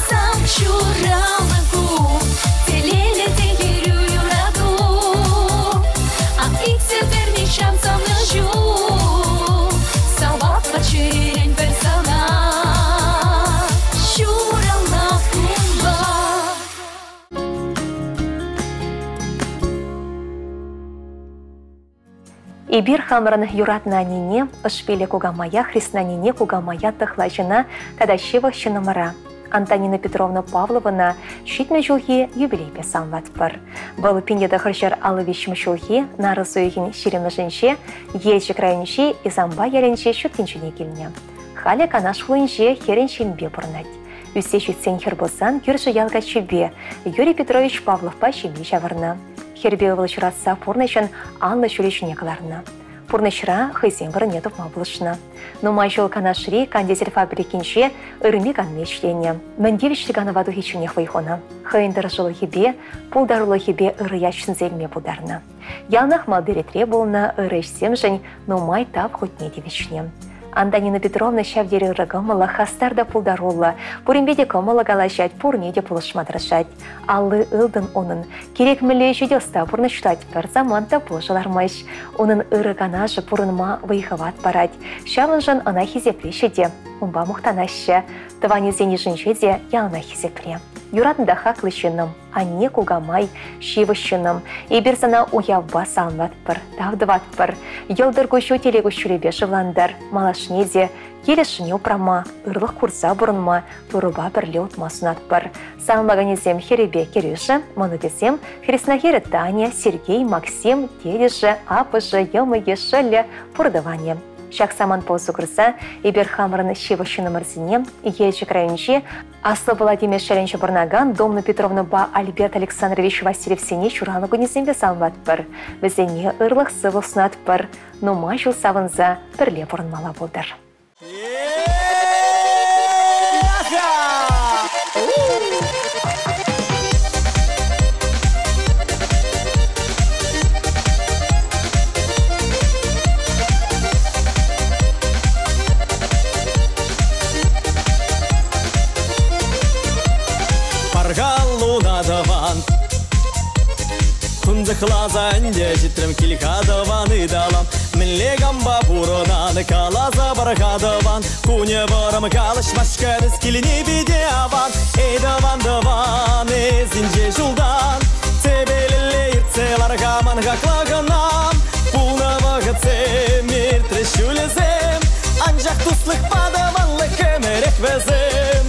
Сан ҫуралнӑ кун, телейлӗ те хӗрӳ юрату. Ан иксӗлтӗр нихҫан савнӑ ҫул, саватпӑр чӗререн пӗр сана. Ҫуралнӑ кунпа. Эпир хамӑрӑн юратнӑ аннене, ӑшпиллӗ кукамая, хреснаннене, кукамая тӑхлачӑна тата ҫывӑх ҫыннӑмӑра, Антонина Петровна Павловӑна 70 ҫулхи юбилейпе саламлатпӑр. Вӑл 1953 ҫулхи нарӑс уйӑхӗн 20-мӗшӗнче Елчӗк районӗнчи Исампа ялӗнче ҫут тӗнчене килнӗ. Халӗ Канаш хулинче хӗрӗн ҫемйипе пурӑнать. Ӳссе ҫитсен хӗр пулсан кӳршӗ ял каччипе Юрий Петрович Павловпа ҫемье ҫавӑрнӑ. Хӗрпе ывӑл ҫуратса пурнӑҫӑн анлӑ ҫулӗ ҫине кӑларнӑ. Пурнӑҫра хӑйсен вырӑнне тупма пулӑшнӑ. Нумай ҫул Канашри кондитер фабрикинче ырми-канми ӗҫленӗ. Мӗн тивӗҫлӗ канӑва тухичченех вӑй хунӑ. Хӑйӗн тӑрӑшулӑхӗпе, пултарулӑхӗпе ырӑ ят ҫӗнсе илме пултарнӑ. Яланах малти ретре пулнӑ ырӑ ӗҫсемшӗн нумай тав хутне тивӗҫнӗ. Антонина Петровна ҫав тери ырӑ кӑмӑллӑ, хастар та пултаруллӑ, пуринпе те кӑмӑллӑ калаҫать, пурне те пулӑшма тӑрӑшать. Алли ылтӑн унӑн. Кирек мӗнле ӗҫе те ӑста пурнӑҫлать, пӗр самант та пушӑ лармасть. Унӑн ырӑ канашӗ пурӑнма вӑй-хӑват парать. Ҫавӑншӑн ӑна хисеплеҫҫӗ те, унпа мухтанаҫҫӗ. Тӑванӗсен йышӗнче те яланах хисепре. Юратнӑ та хаклӑ ҫыннӑм, анне кукамай, ҫывӑх ҫыннӑм. Эпир сана уявпа саламлатпӑр, тав тӑватпӑр. Йӑлтӑр куҫу телей куҫҫулӗпе шывлантар. Малашне те килӗшне упрама, ырлӑх курса пурӑнма, Турӑпа пӗрле утма сунатпӑр. Саламлаканӗсем хӗрӗпе кӗрӳшӗ, мӑнукӗсем хреснахӗрӗ Таня, Сергей, Максим, тетӗшӗ, аппӑшӗ, йӑмӑкӗ, шӑллӗ, пур тӑванӗ. Ҫак самантпа усӑ курса эпир хамӑрӑн ҫывӑх ҫыннӑмӑрсене Елчӗк районӗнчи Аслӑ Владимир шӗрӗнче пурӑнакан Домна Петровнӑпа Альберт Александрович Васильевсене ҫуралнӑ кунӗсемпе саламлатпӑр. Вӗсене ырлӑх-сывлӑх сунатпӑр. Нумай ҫул савӑнса пӗрле пурӑнмалла пултӑр. Пархалуна тӑван Тунсӑхласа ӗнтӗ ҫитрӗм кил-ха тӑван ыталам Мӗнле кампа пурӑнан каласа пар-ха тӑван Кунӗ вӑрӑм калаҫмасть эс килни питӗ аван Эй, тӑван, тӑван, эс инҫе ҫултан Тӗпелелле иртсе лар-ха ман хакла кӑна Пулнӑ вӑхӑтсем, иртрӗҫ ҫулӗсем Анчах туслӑхпа тӑванлӑх ӗмӗрех вӗсем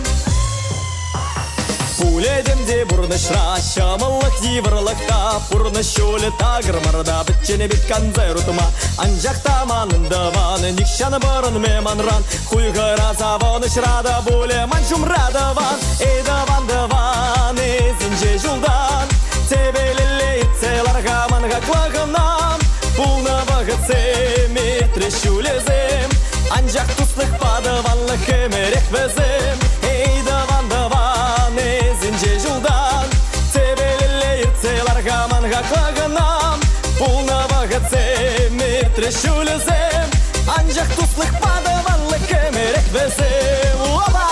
Пулетӗм те пурнӑҫра ҫӑмӑллӑх, йывӑрлӑх та Пурнӑҫ ҫулӗ такӑр мар та пӗччен пек канса утма Анчах та манӑн тӑван нихҫан пӑрӑнмӗ манран Хуйхӑра савӑнӑҫра та пулӗ ман ҫумра тӑван Эй, тӑван, тӑван, эс инҫе ҫултан Тӗпелелле иртсе лар-ха ман хаклӑ хӑнам Пулнӑ вӑхӑтсем, иртрӗҫ ҫулӗсем Анчах туслӑхпа тӑванлӑх ӗмӗрех вӗсем Эй, тӑван, тӑван, эс инҫе ҫултан Тӗпелелле иртсе лар-ха ман хаклӑ хӑнам Пулнӑ вӑхӑтсем, иртрӗҫ ҫулӗсем Анчах туслӑхпа тӑванлӑх ӗмӗрех вӗсем Опа!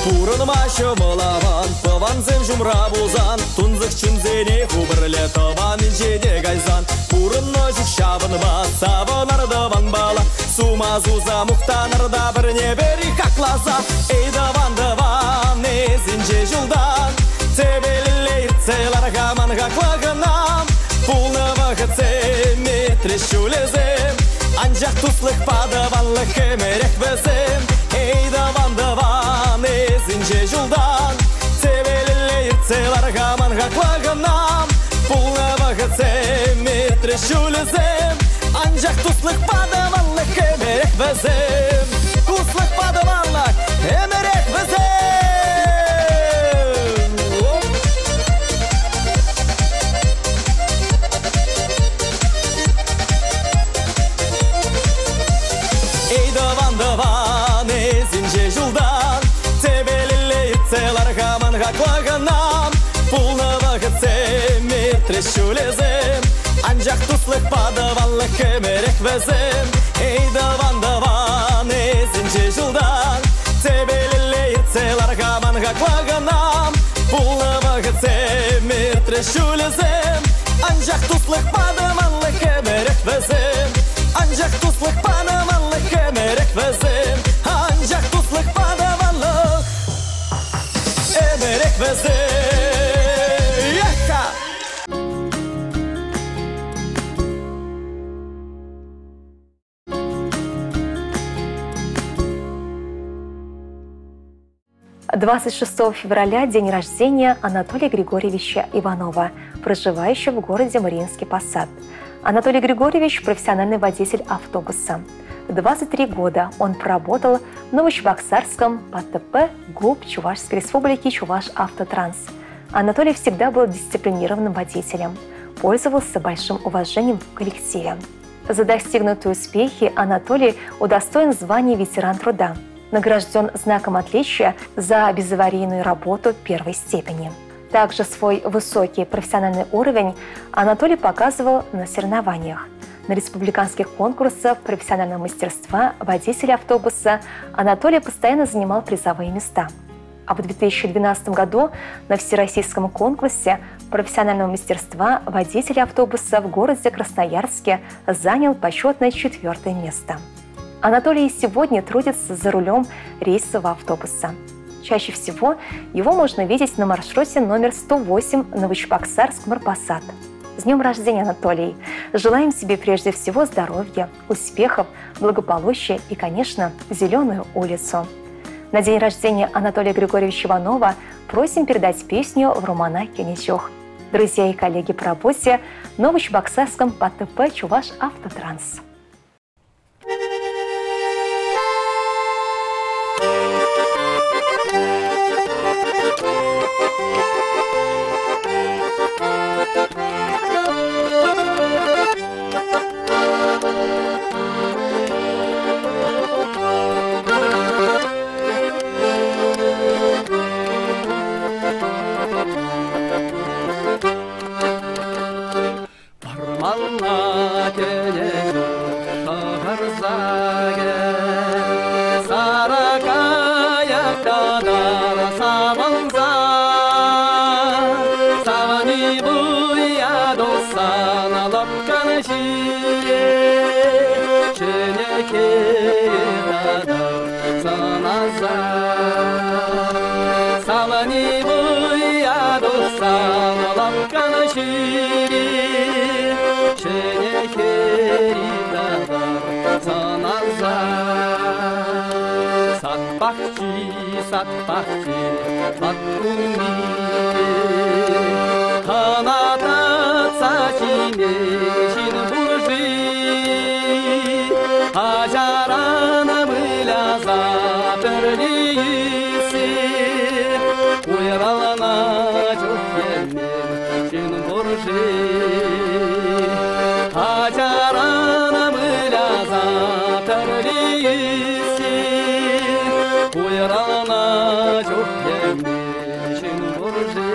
Пурӑнма ҫӑмӑл аван, тӑвансем ҫумра пулсан, тунсӑх чунсене ху пӗрле тӑван инҫете кайсан, пурӑннӑ чух ҫавӑнпа савӑнар тӑванпала, сума суса мухтанар та пӗрне-пӗри хакласа, эй, тӑван, тӑван, эс инҫе ҫултан, тӗпелелле иртсе лар-ха ман хаклӑ хӑнам, пулнӑ вӑхӑтсем, иртрӗҫ ҫулӗсем, анчах туслӑхпа тӑванлӑх ӗмӗрех вӗсем. Эй, тӑван, тӑван, эс инҫе ҫултан Тӗпелелле иртсе лар-ха ман хаклӑ хӑнам Пулнӑ вӑхӑтсем, иртрӗҫ ҫулӗсем Анчах туслӑхпа тӑванлӑх ӗмӗрех вӗсем Туслӑхпа тӑванлӑх ӗмӗрех вӗсем Эй, тӑван, тӑван, эс инҫе ҫултан Тӗпелелле иртсе лар-ха ман хаклӑ хӑнам Пулнӑ вӑхӑтсем, иртрӗҫ ҫулӗсем Анчах туслӑхпа тӑванлӑх ӗмӗрех вӗсем Эй, тӑван, тӑван, эс инҫе ҫултан Тӗпелелле иртсе лар-ха ман хаклӑ хӑнам Пулнӑ вӑхӑтсем, иртрӗҫ ҫулӗсем Анчах туслӑхпа тӑванлӑх ӗмӗрех вӗсем Анчах туслӑхпа тӑванлӑх ӗмӗрех вӗсем Анчах туслӑхпа тӑванлӑх ӗмӗрех вӗсем Яха! 26 февраля день рождения Анатолия Григорьевича Иванова, проживающего в городе Мариинский Посад. Анатолий Григорьевич – профессиональный водитель автобуса. 23 года он проработал в Новочебоксарском ПТП ГУП Чувашской Республики Чуваш Автотранс. Анатолий всегда был дисциплинированным водителем. Пользовался большим уважением в коллективе. За достигнутые успехи Анатолий удостоен звания ветеран труда, награжден знаком отличия за безаварийную работу первой степени. Также свой высокий профессиональный уровень Анатолий показывал на соревнованиях. На республиканских конкурсах профессионального мастерства водителя автобуса Анатолий постоянно занимал призовые места. А в 2012 году на всероссийском конкурсе профессионального мастерства водителя автобуса в городе Красноярске занял почетное 4-е место. Анатолий сегодня трудится за рулем рейсового автобуса. Чаще всего его можно видеть на маршруте номер 108 Новочебоксарск-Марпосад. С днем рождения, Анатолий! Желаем тебе прежде всего здоровья, успехов, благополучия и, конечно, зеленую улицу. На день рождения Анатолия Григорьевича Иванова просим передать песню в Румана Кеничух. Друзья и коллеги по работе в Новочебоксарском ПТП «Чуваш Автотранс». Сат-пахчи, сат-пахчи, Ханата цачине, чин буржи, Ажарана мыля заперлиси, Уйралана чухемен, чин буржи, Ажарана мыля заперлиси, Уйралана чухемен, чин буржи.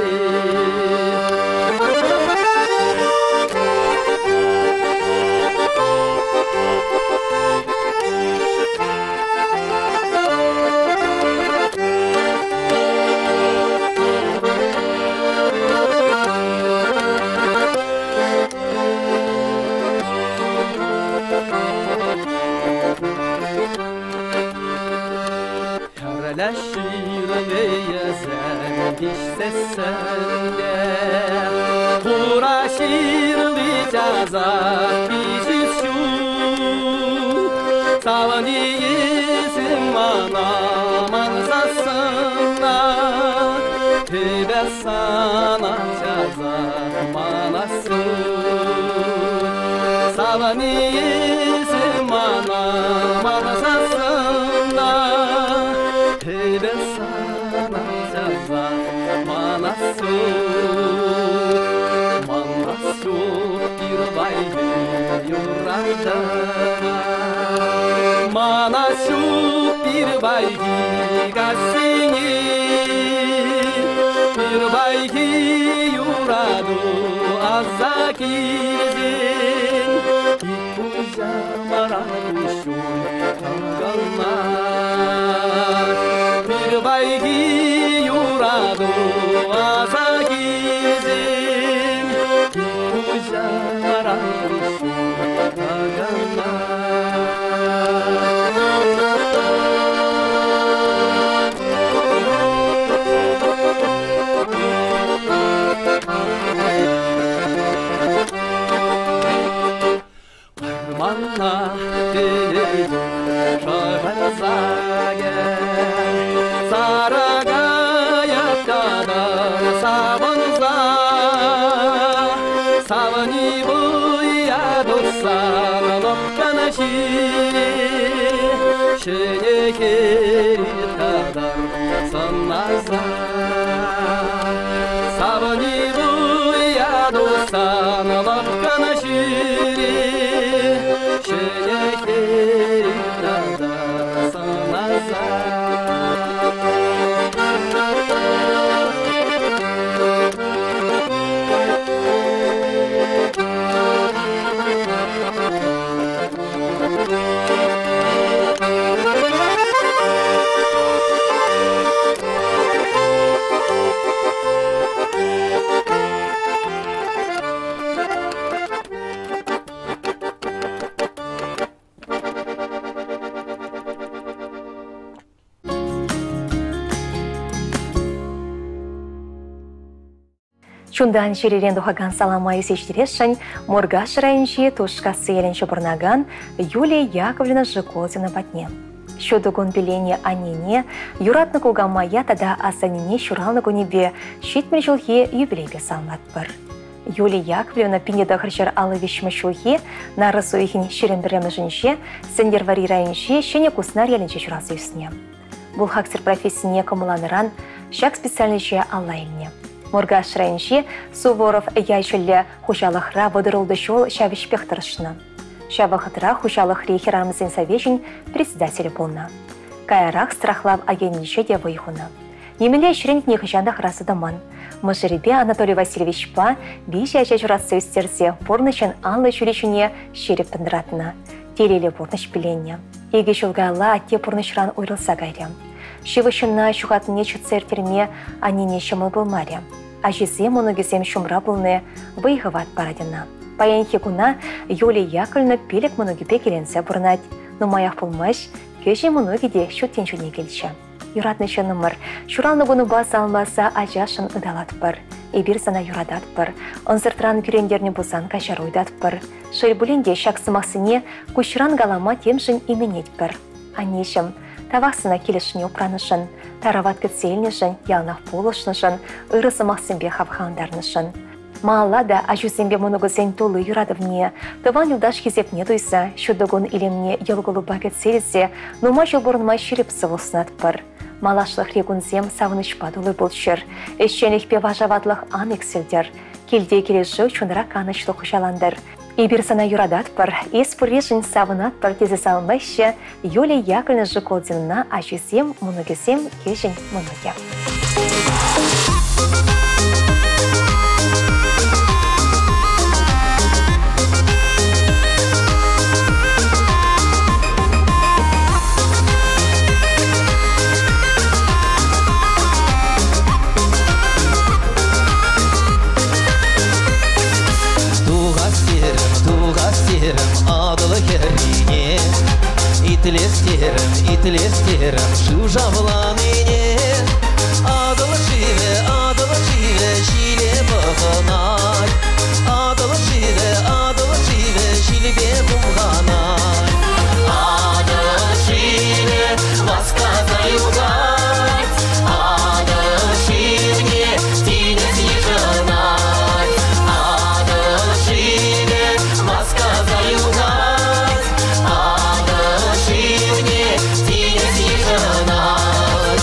Чунтан чӗререн тухакан салама илсе ҫитересшӗн Муркаш районӗнчи Тушкасси ялӗнче пурӑнакан Юлия Яковлевна Жиколзина патне. Ҫутӑ кун пиленӗ аннене, юратнӑ кукамая тата асаннене ҫуралнӑ кунӗпе 70 ҫулхи юбилейпе саламлатпӑр. Юлия Яковлевна 1953 ҫулхи нарӑс уйӑхӗн 21-мӗшӗнче Сӗнтӗрвӑрри районӗнчи Ҫӗнӗ Куснар ялӗнче ҫуралса ӳснӗ. Бухгалтер профессине кӑмӑлланӑран ҫак специальноҫе алла илнӗ. Муркаш районӗнчи Суворов ячӗллӗ хуҫалӑхра 36 ҫул ҫав ӗҫпех тӑрӑшнӑ. Ҫав вӑхӑтра хуҫалӑхри хӗрарӑмсен совечӗн председателӗ пулнӑ. Каярах страхлав агентӗнче те вӑй хунӑ. Нимӗнле ӗҫрен нихӑҫан та хӑраса тӑман. Мӑшӑрӗпе Анатолий Васильевичпа виҫӗ ача ҫуратса ӳстерсе пурнӑҫӑн анлӑ ҫӳречине ҫирӗп тӑнтратнӑ. Телейлӗ пурнӑҫ пиленнӗ. Икӗ ҫул каялла атте пурнӑҫран уйрӑлса кайрӗ. Ҫывӑх ҫынна ҫухатнине чӑтса ирттерме аннене ҫӑмӑл пулмарӗ. Ачисем, мӑнукӗсем ҫумра пулни вӑй-хӑват парать ӑна. Паянхи куна Юлия Яковлевна пилӗк мӑнукӗпе киленсе пурӑнать. Нумаях пулмасть кӗҫӗн мӑнукӗ те ҫут тӗнчене килчӗ. Юратнӑ ҫыннӑмӑр, ҫуралнӑ кунупа саламласа ачашӑн ыталатпӑр. Эпир сана юрататпӑр. Ӑнсӑртран кӳрентернӗ пулсан каҫару ыйтатпӑр. Шел пулин те ҫак сӑмахсене куҫран калама темшӗн именетпӗр. Аннеҫӗм, тавах сана килӗшни упранӑшӑн, тарават кӗтсе илнӗшӗн, яланах пулӑшнӑшӑн, ырӑ сӑмахсемпе хавхалантарнӑшӑн. Малалла та ачусемпе мӑнукусен тулли юратӑвне, тӑван юлташ хисепне туйса, ҫутӑ кун илемне йӑл-кулӑпа кӗтсе илсе нумай ҫул пурӑнма ҫирӗп сывлӑх сунатпӑр. Малашлӑхри кунсем савӑнӑҫпа тулли пулччӑр, ӗҫченлӗхпе вашаватлӑх ан иксӗлтӗр, килте килӗшӳ чунра канӑҫлӑх хуҫалантӑр. Эпир сана юрататпӑр, эс пурришӗн савӑнатпӑр тесе саламлаҫҫӗ Юлия Яковлевна Жиколдинӑна ачисем, мӑнукӗсем, кӗҫӗн мӑнукӗ. Тухас терӗм, тухас терӗм Атӑл хӗррине. Итлес терӗм, итлес терӗм шыв шавланине. Атӑл шывӗ, Атӑл шывӗ ҫиле пӑхӑнать. Атӑл шывӗ, Атӑл шывӗ ҫилпе хумханать. Атӑл шывӗ васкаса юхать. Атӑл шывне тинӗс йышӑнать. Атӑл шывӗ васкаса юхать. Атӑл шывне тинӗс йышӑнать.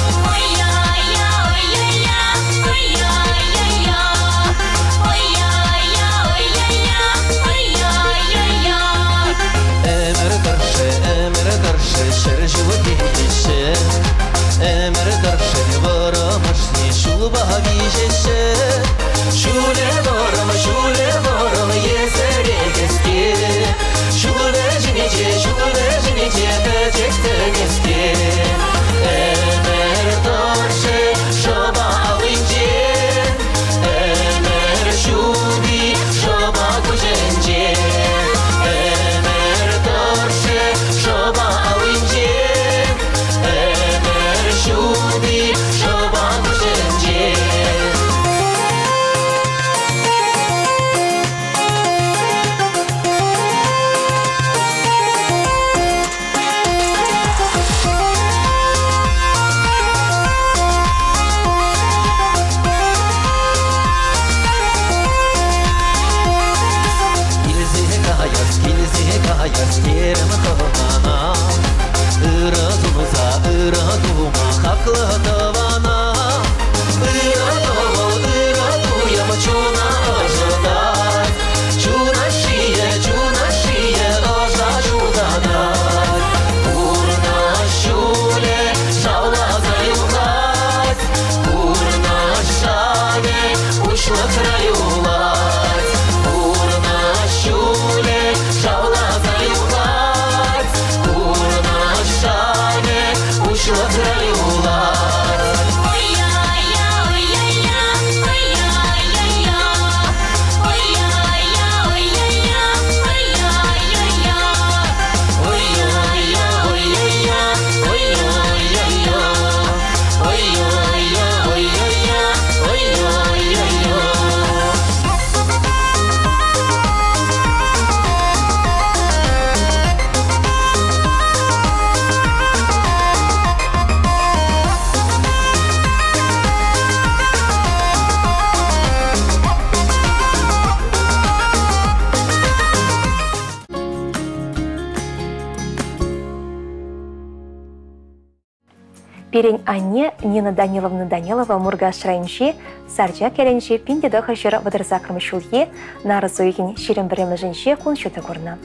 Пирӗн анне Нина Даниловна Данилова Муркаш районӗнчи Сарчак ялӗнчи 1938 ҫулхи нарӑс уйӑхӗн 21-мӗшӗнче кун ҫути курнӑ.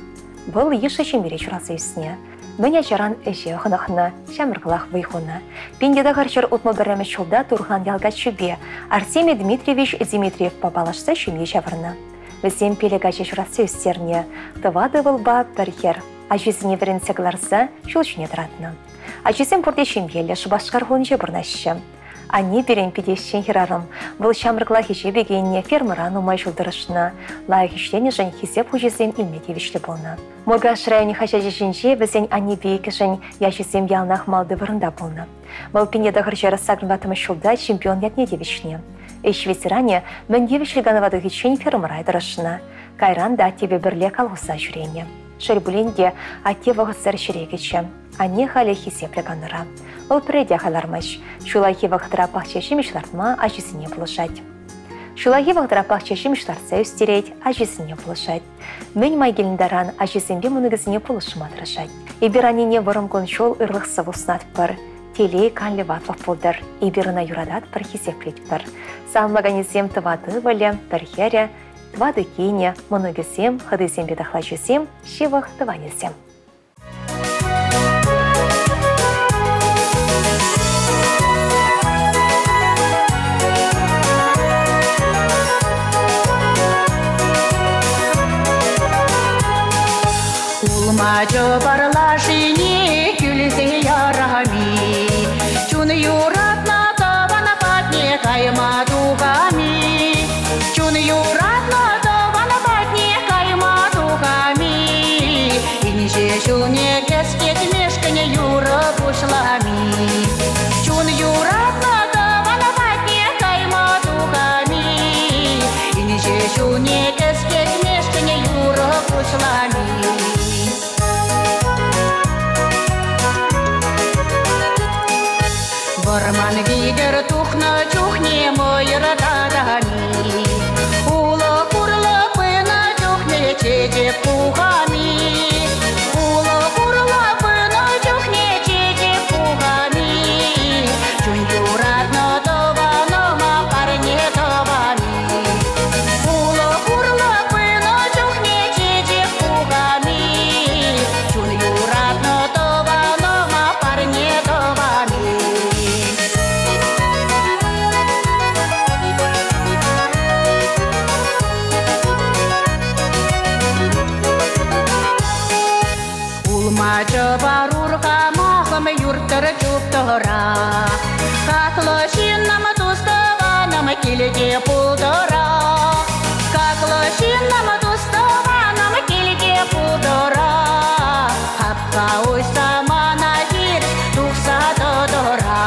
Вӑл йышлӑ ҫемьере ҫуралса ӳснӗ. Мӗн ачаран ӗҫе хӑнӑхнӑ, ҫамрӑклах вӑй хунӑ. 1961 ҫулта Турхан ял каччипе Арсений Дмитриевич Дмитриевпа паллашса ҫемье ҫавӑрнӑ. Вӗсем пилӗк ача ҫуратса ӳстернӗ, тӑватӑ ывӑлпа пӗр хӗр. Ачисене вӗрентсе кӑларса ҫул ҫине тӑратнӑ. Ачисем пурте ҫемьеллӗ Шупашкар хулинче пурӑнаҫҫӗ. Анне пирӗн питӗ ӗҫчен хӗрарӑм. Вӑл ҫамрӑклах ӗҫе пикеннӗ, фермӑра нумай ҫул тӑрӑшнӑ. Лайӑх ӗҫленӗшӗн хисеп хучӗсем илме тивӗҫлӗ пулнӑ. Муркаш районӗн хаҫачӗ ҫинче вӗсен аннепе иккӗшӗн ячӗсем яланах малти вырӑнта пулнӑ. Вӑл 1984 ҫулта чемпион ятне тивӗҫнӗ. Ӗҫ ветеранӗ мӗн тивӗҫлӗ канӑва тухиччен фермӑра тӑрӑшнӑ. Кайран та аттепе пӗрле колхоза ҫӳренӗ. Шел пулин те, атте вӑхӑтсӑр ҫӗре кӗчӗ. Анне халӗ хисеплӗ канура. Вӑл пӗрре те хайлармасть. Ҫуллахи вӑхӑтра пахча ҫимӗҫ лартма ачисене пулӑшать. Ҫуллахи вӑхӑтра пахча ҫимӗҫ лартса ӳстерет, ачисене пулӑшать. Мӗн май килнӗ таран ачисемпе мӑнукӗсене пулӑшма тӑрӑшать. Эпир аннене вӑрӑм кун-ҫул ырлӑх-сывлӑх сунатпӑр. Телей канлӗ ватлӑх пултӑр. Эпир ӑна юрататпӑр, хисеплетпӗр. Саламлаканӗсем тӑват ывӑлӗ, пӗр хӗрӗ, тӑватӑ кинӗ, мӑнукӗсем, хӑтисемпе тӑхлачисем, ҫывӑх тӑванӗсем. Улма чӑпарлашине кӳлсе ярами, Чун юратнӑ тӑван патне кайма тухами. Чун юратнӑ тӑван патне кайма тухами. Инҫе ҫулне кӗскетмешкӗн юрӑ пуҫлами. Чун юратнӑ тӑван патне кайма тухами. Инҫе ҫулне кӗскетмешкӗн юрӑ пуҫлами. Вӑрман витӗр тухнӑ чухне мӑйӑр татами, Улӑх урлӑ пынӑ чухне чечек пухами. Улӑх урлӑ пынӑ чухне чечек пухами. Чун юратнӑ тӑванӑма парне тӑвами. Улӑх урлӑ пынӑ чухне чечек пухами. Чун юратнӑ тӑванӑма парне тӑвами. Улма чӑпар урхамахӑм юрттӑр чуптӑра. Хаклӑ ҫыннӑм, тус-тӑванӑм килте пултӑра. Хаклӑ ҫыннӑм, тус-тӑванӑм килте пултӑра. Хапха уҫса мана хирӗҫ тухса тӑтӑра.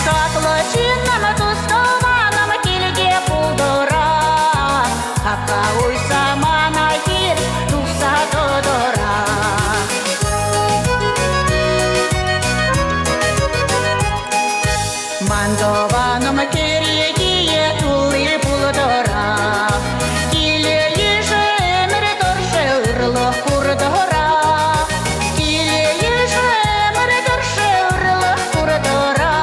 Хаклӑ ҫыннӑм, тус-тӑванӑм килте пултӑра. Хапха уҫса мана хирӗҫ тухса тӑтӑра. Ман тӑванӑм кӗрекие тулли пултӑра. Киле йышӗ ӗмӗр тӑршшӗ ырлӑх куртӑра. Киле йышӗ ӗмӗр тӑршшӗ ырлӑх куртӑра.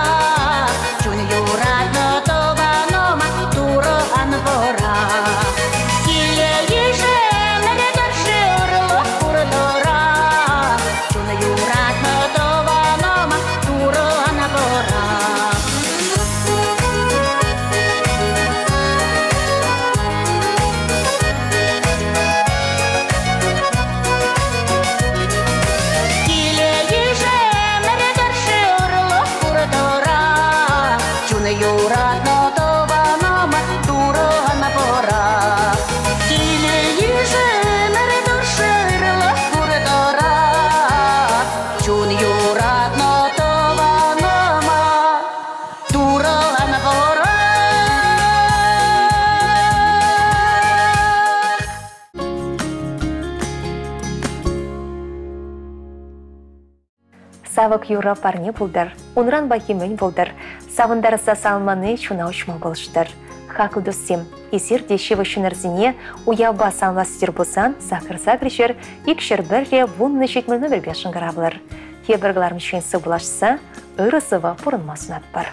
Чун юратнӑ тӑванӑма Турӑ ан пӑра. Киле йышӗ ӗмӗр тӑршшӗ ырлӑх куртӑра. Чун юратнӑ тӑванӑма Турӑ ан пӑра. Киле йышӗ ӗмӗр тӑршшӗ ырлӑх куртӑра. Чун юратнӑ тӑванӑма Турӑ ан пӑра. Киле йышӗ ӗмӗр тӑршшӗ ырлӑх куртӑра. Чун юратнӑ тӑванӑма Турӑ ан пӑра. Савӑк юрӑ парне пултӑр, унран пахи мӗн пултӑр, савӑнтарса салмани чуна уҫма пулӑштӑр. Хаклӑ туссем, эсир те ҫывӑх ҫыннӑрсене уявпа саламлас тетӗр пулсан сакӑр ҫӗр икҫӗр пӗрре 10 70 номерпе шӑнкӑравлӑр. Тепӗр кӑларӑмччен сывпуллашса Ырӑ-сывӑ пурӑнма сунатпӑр.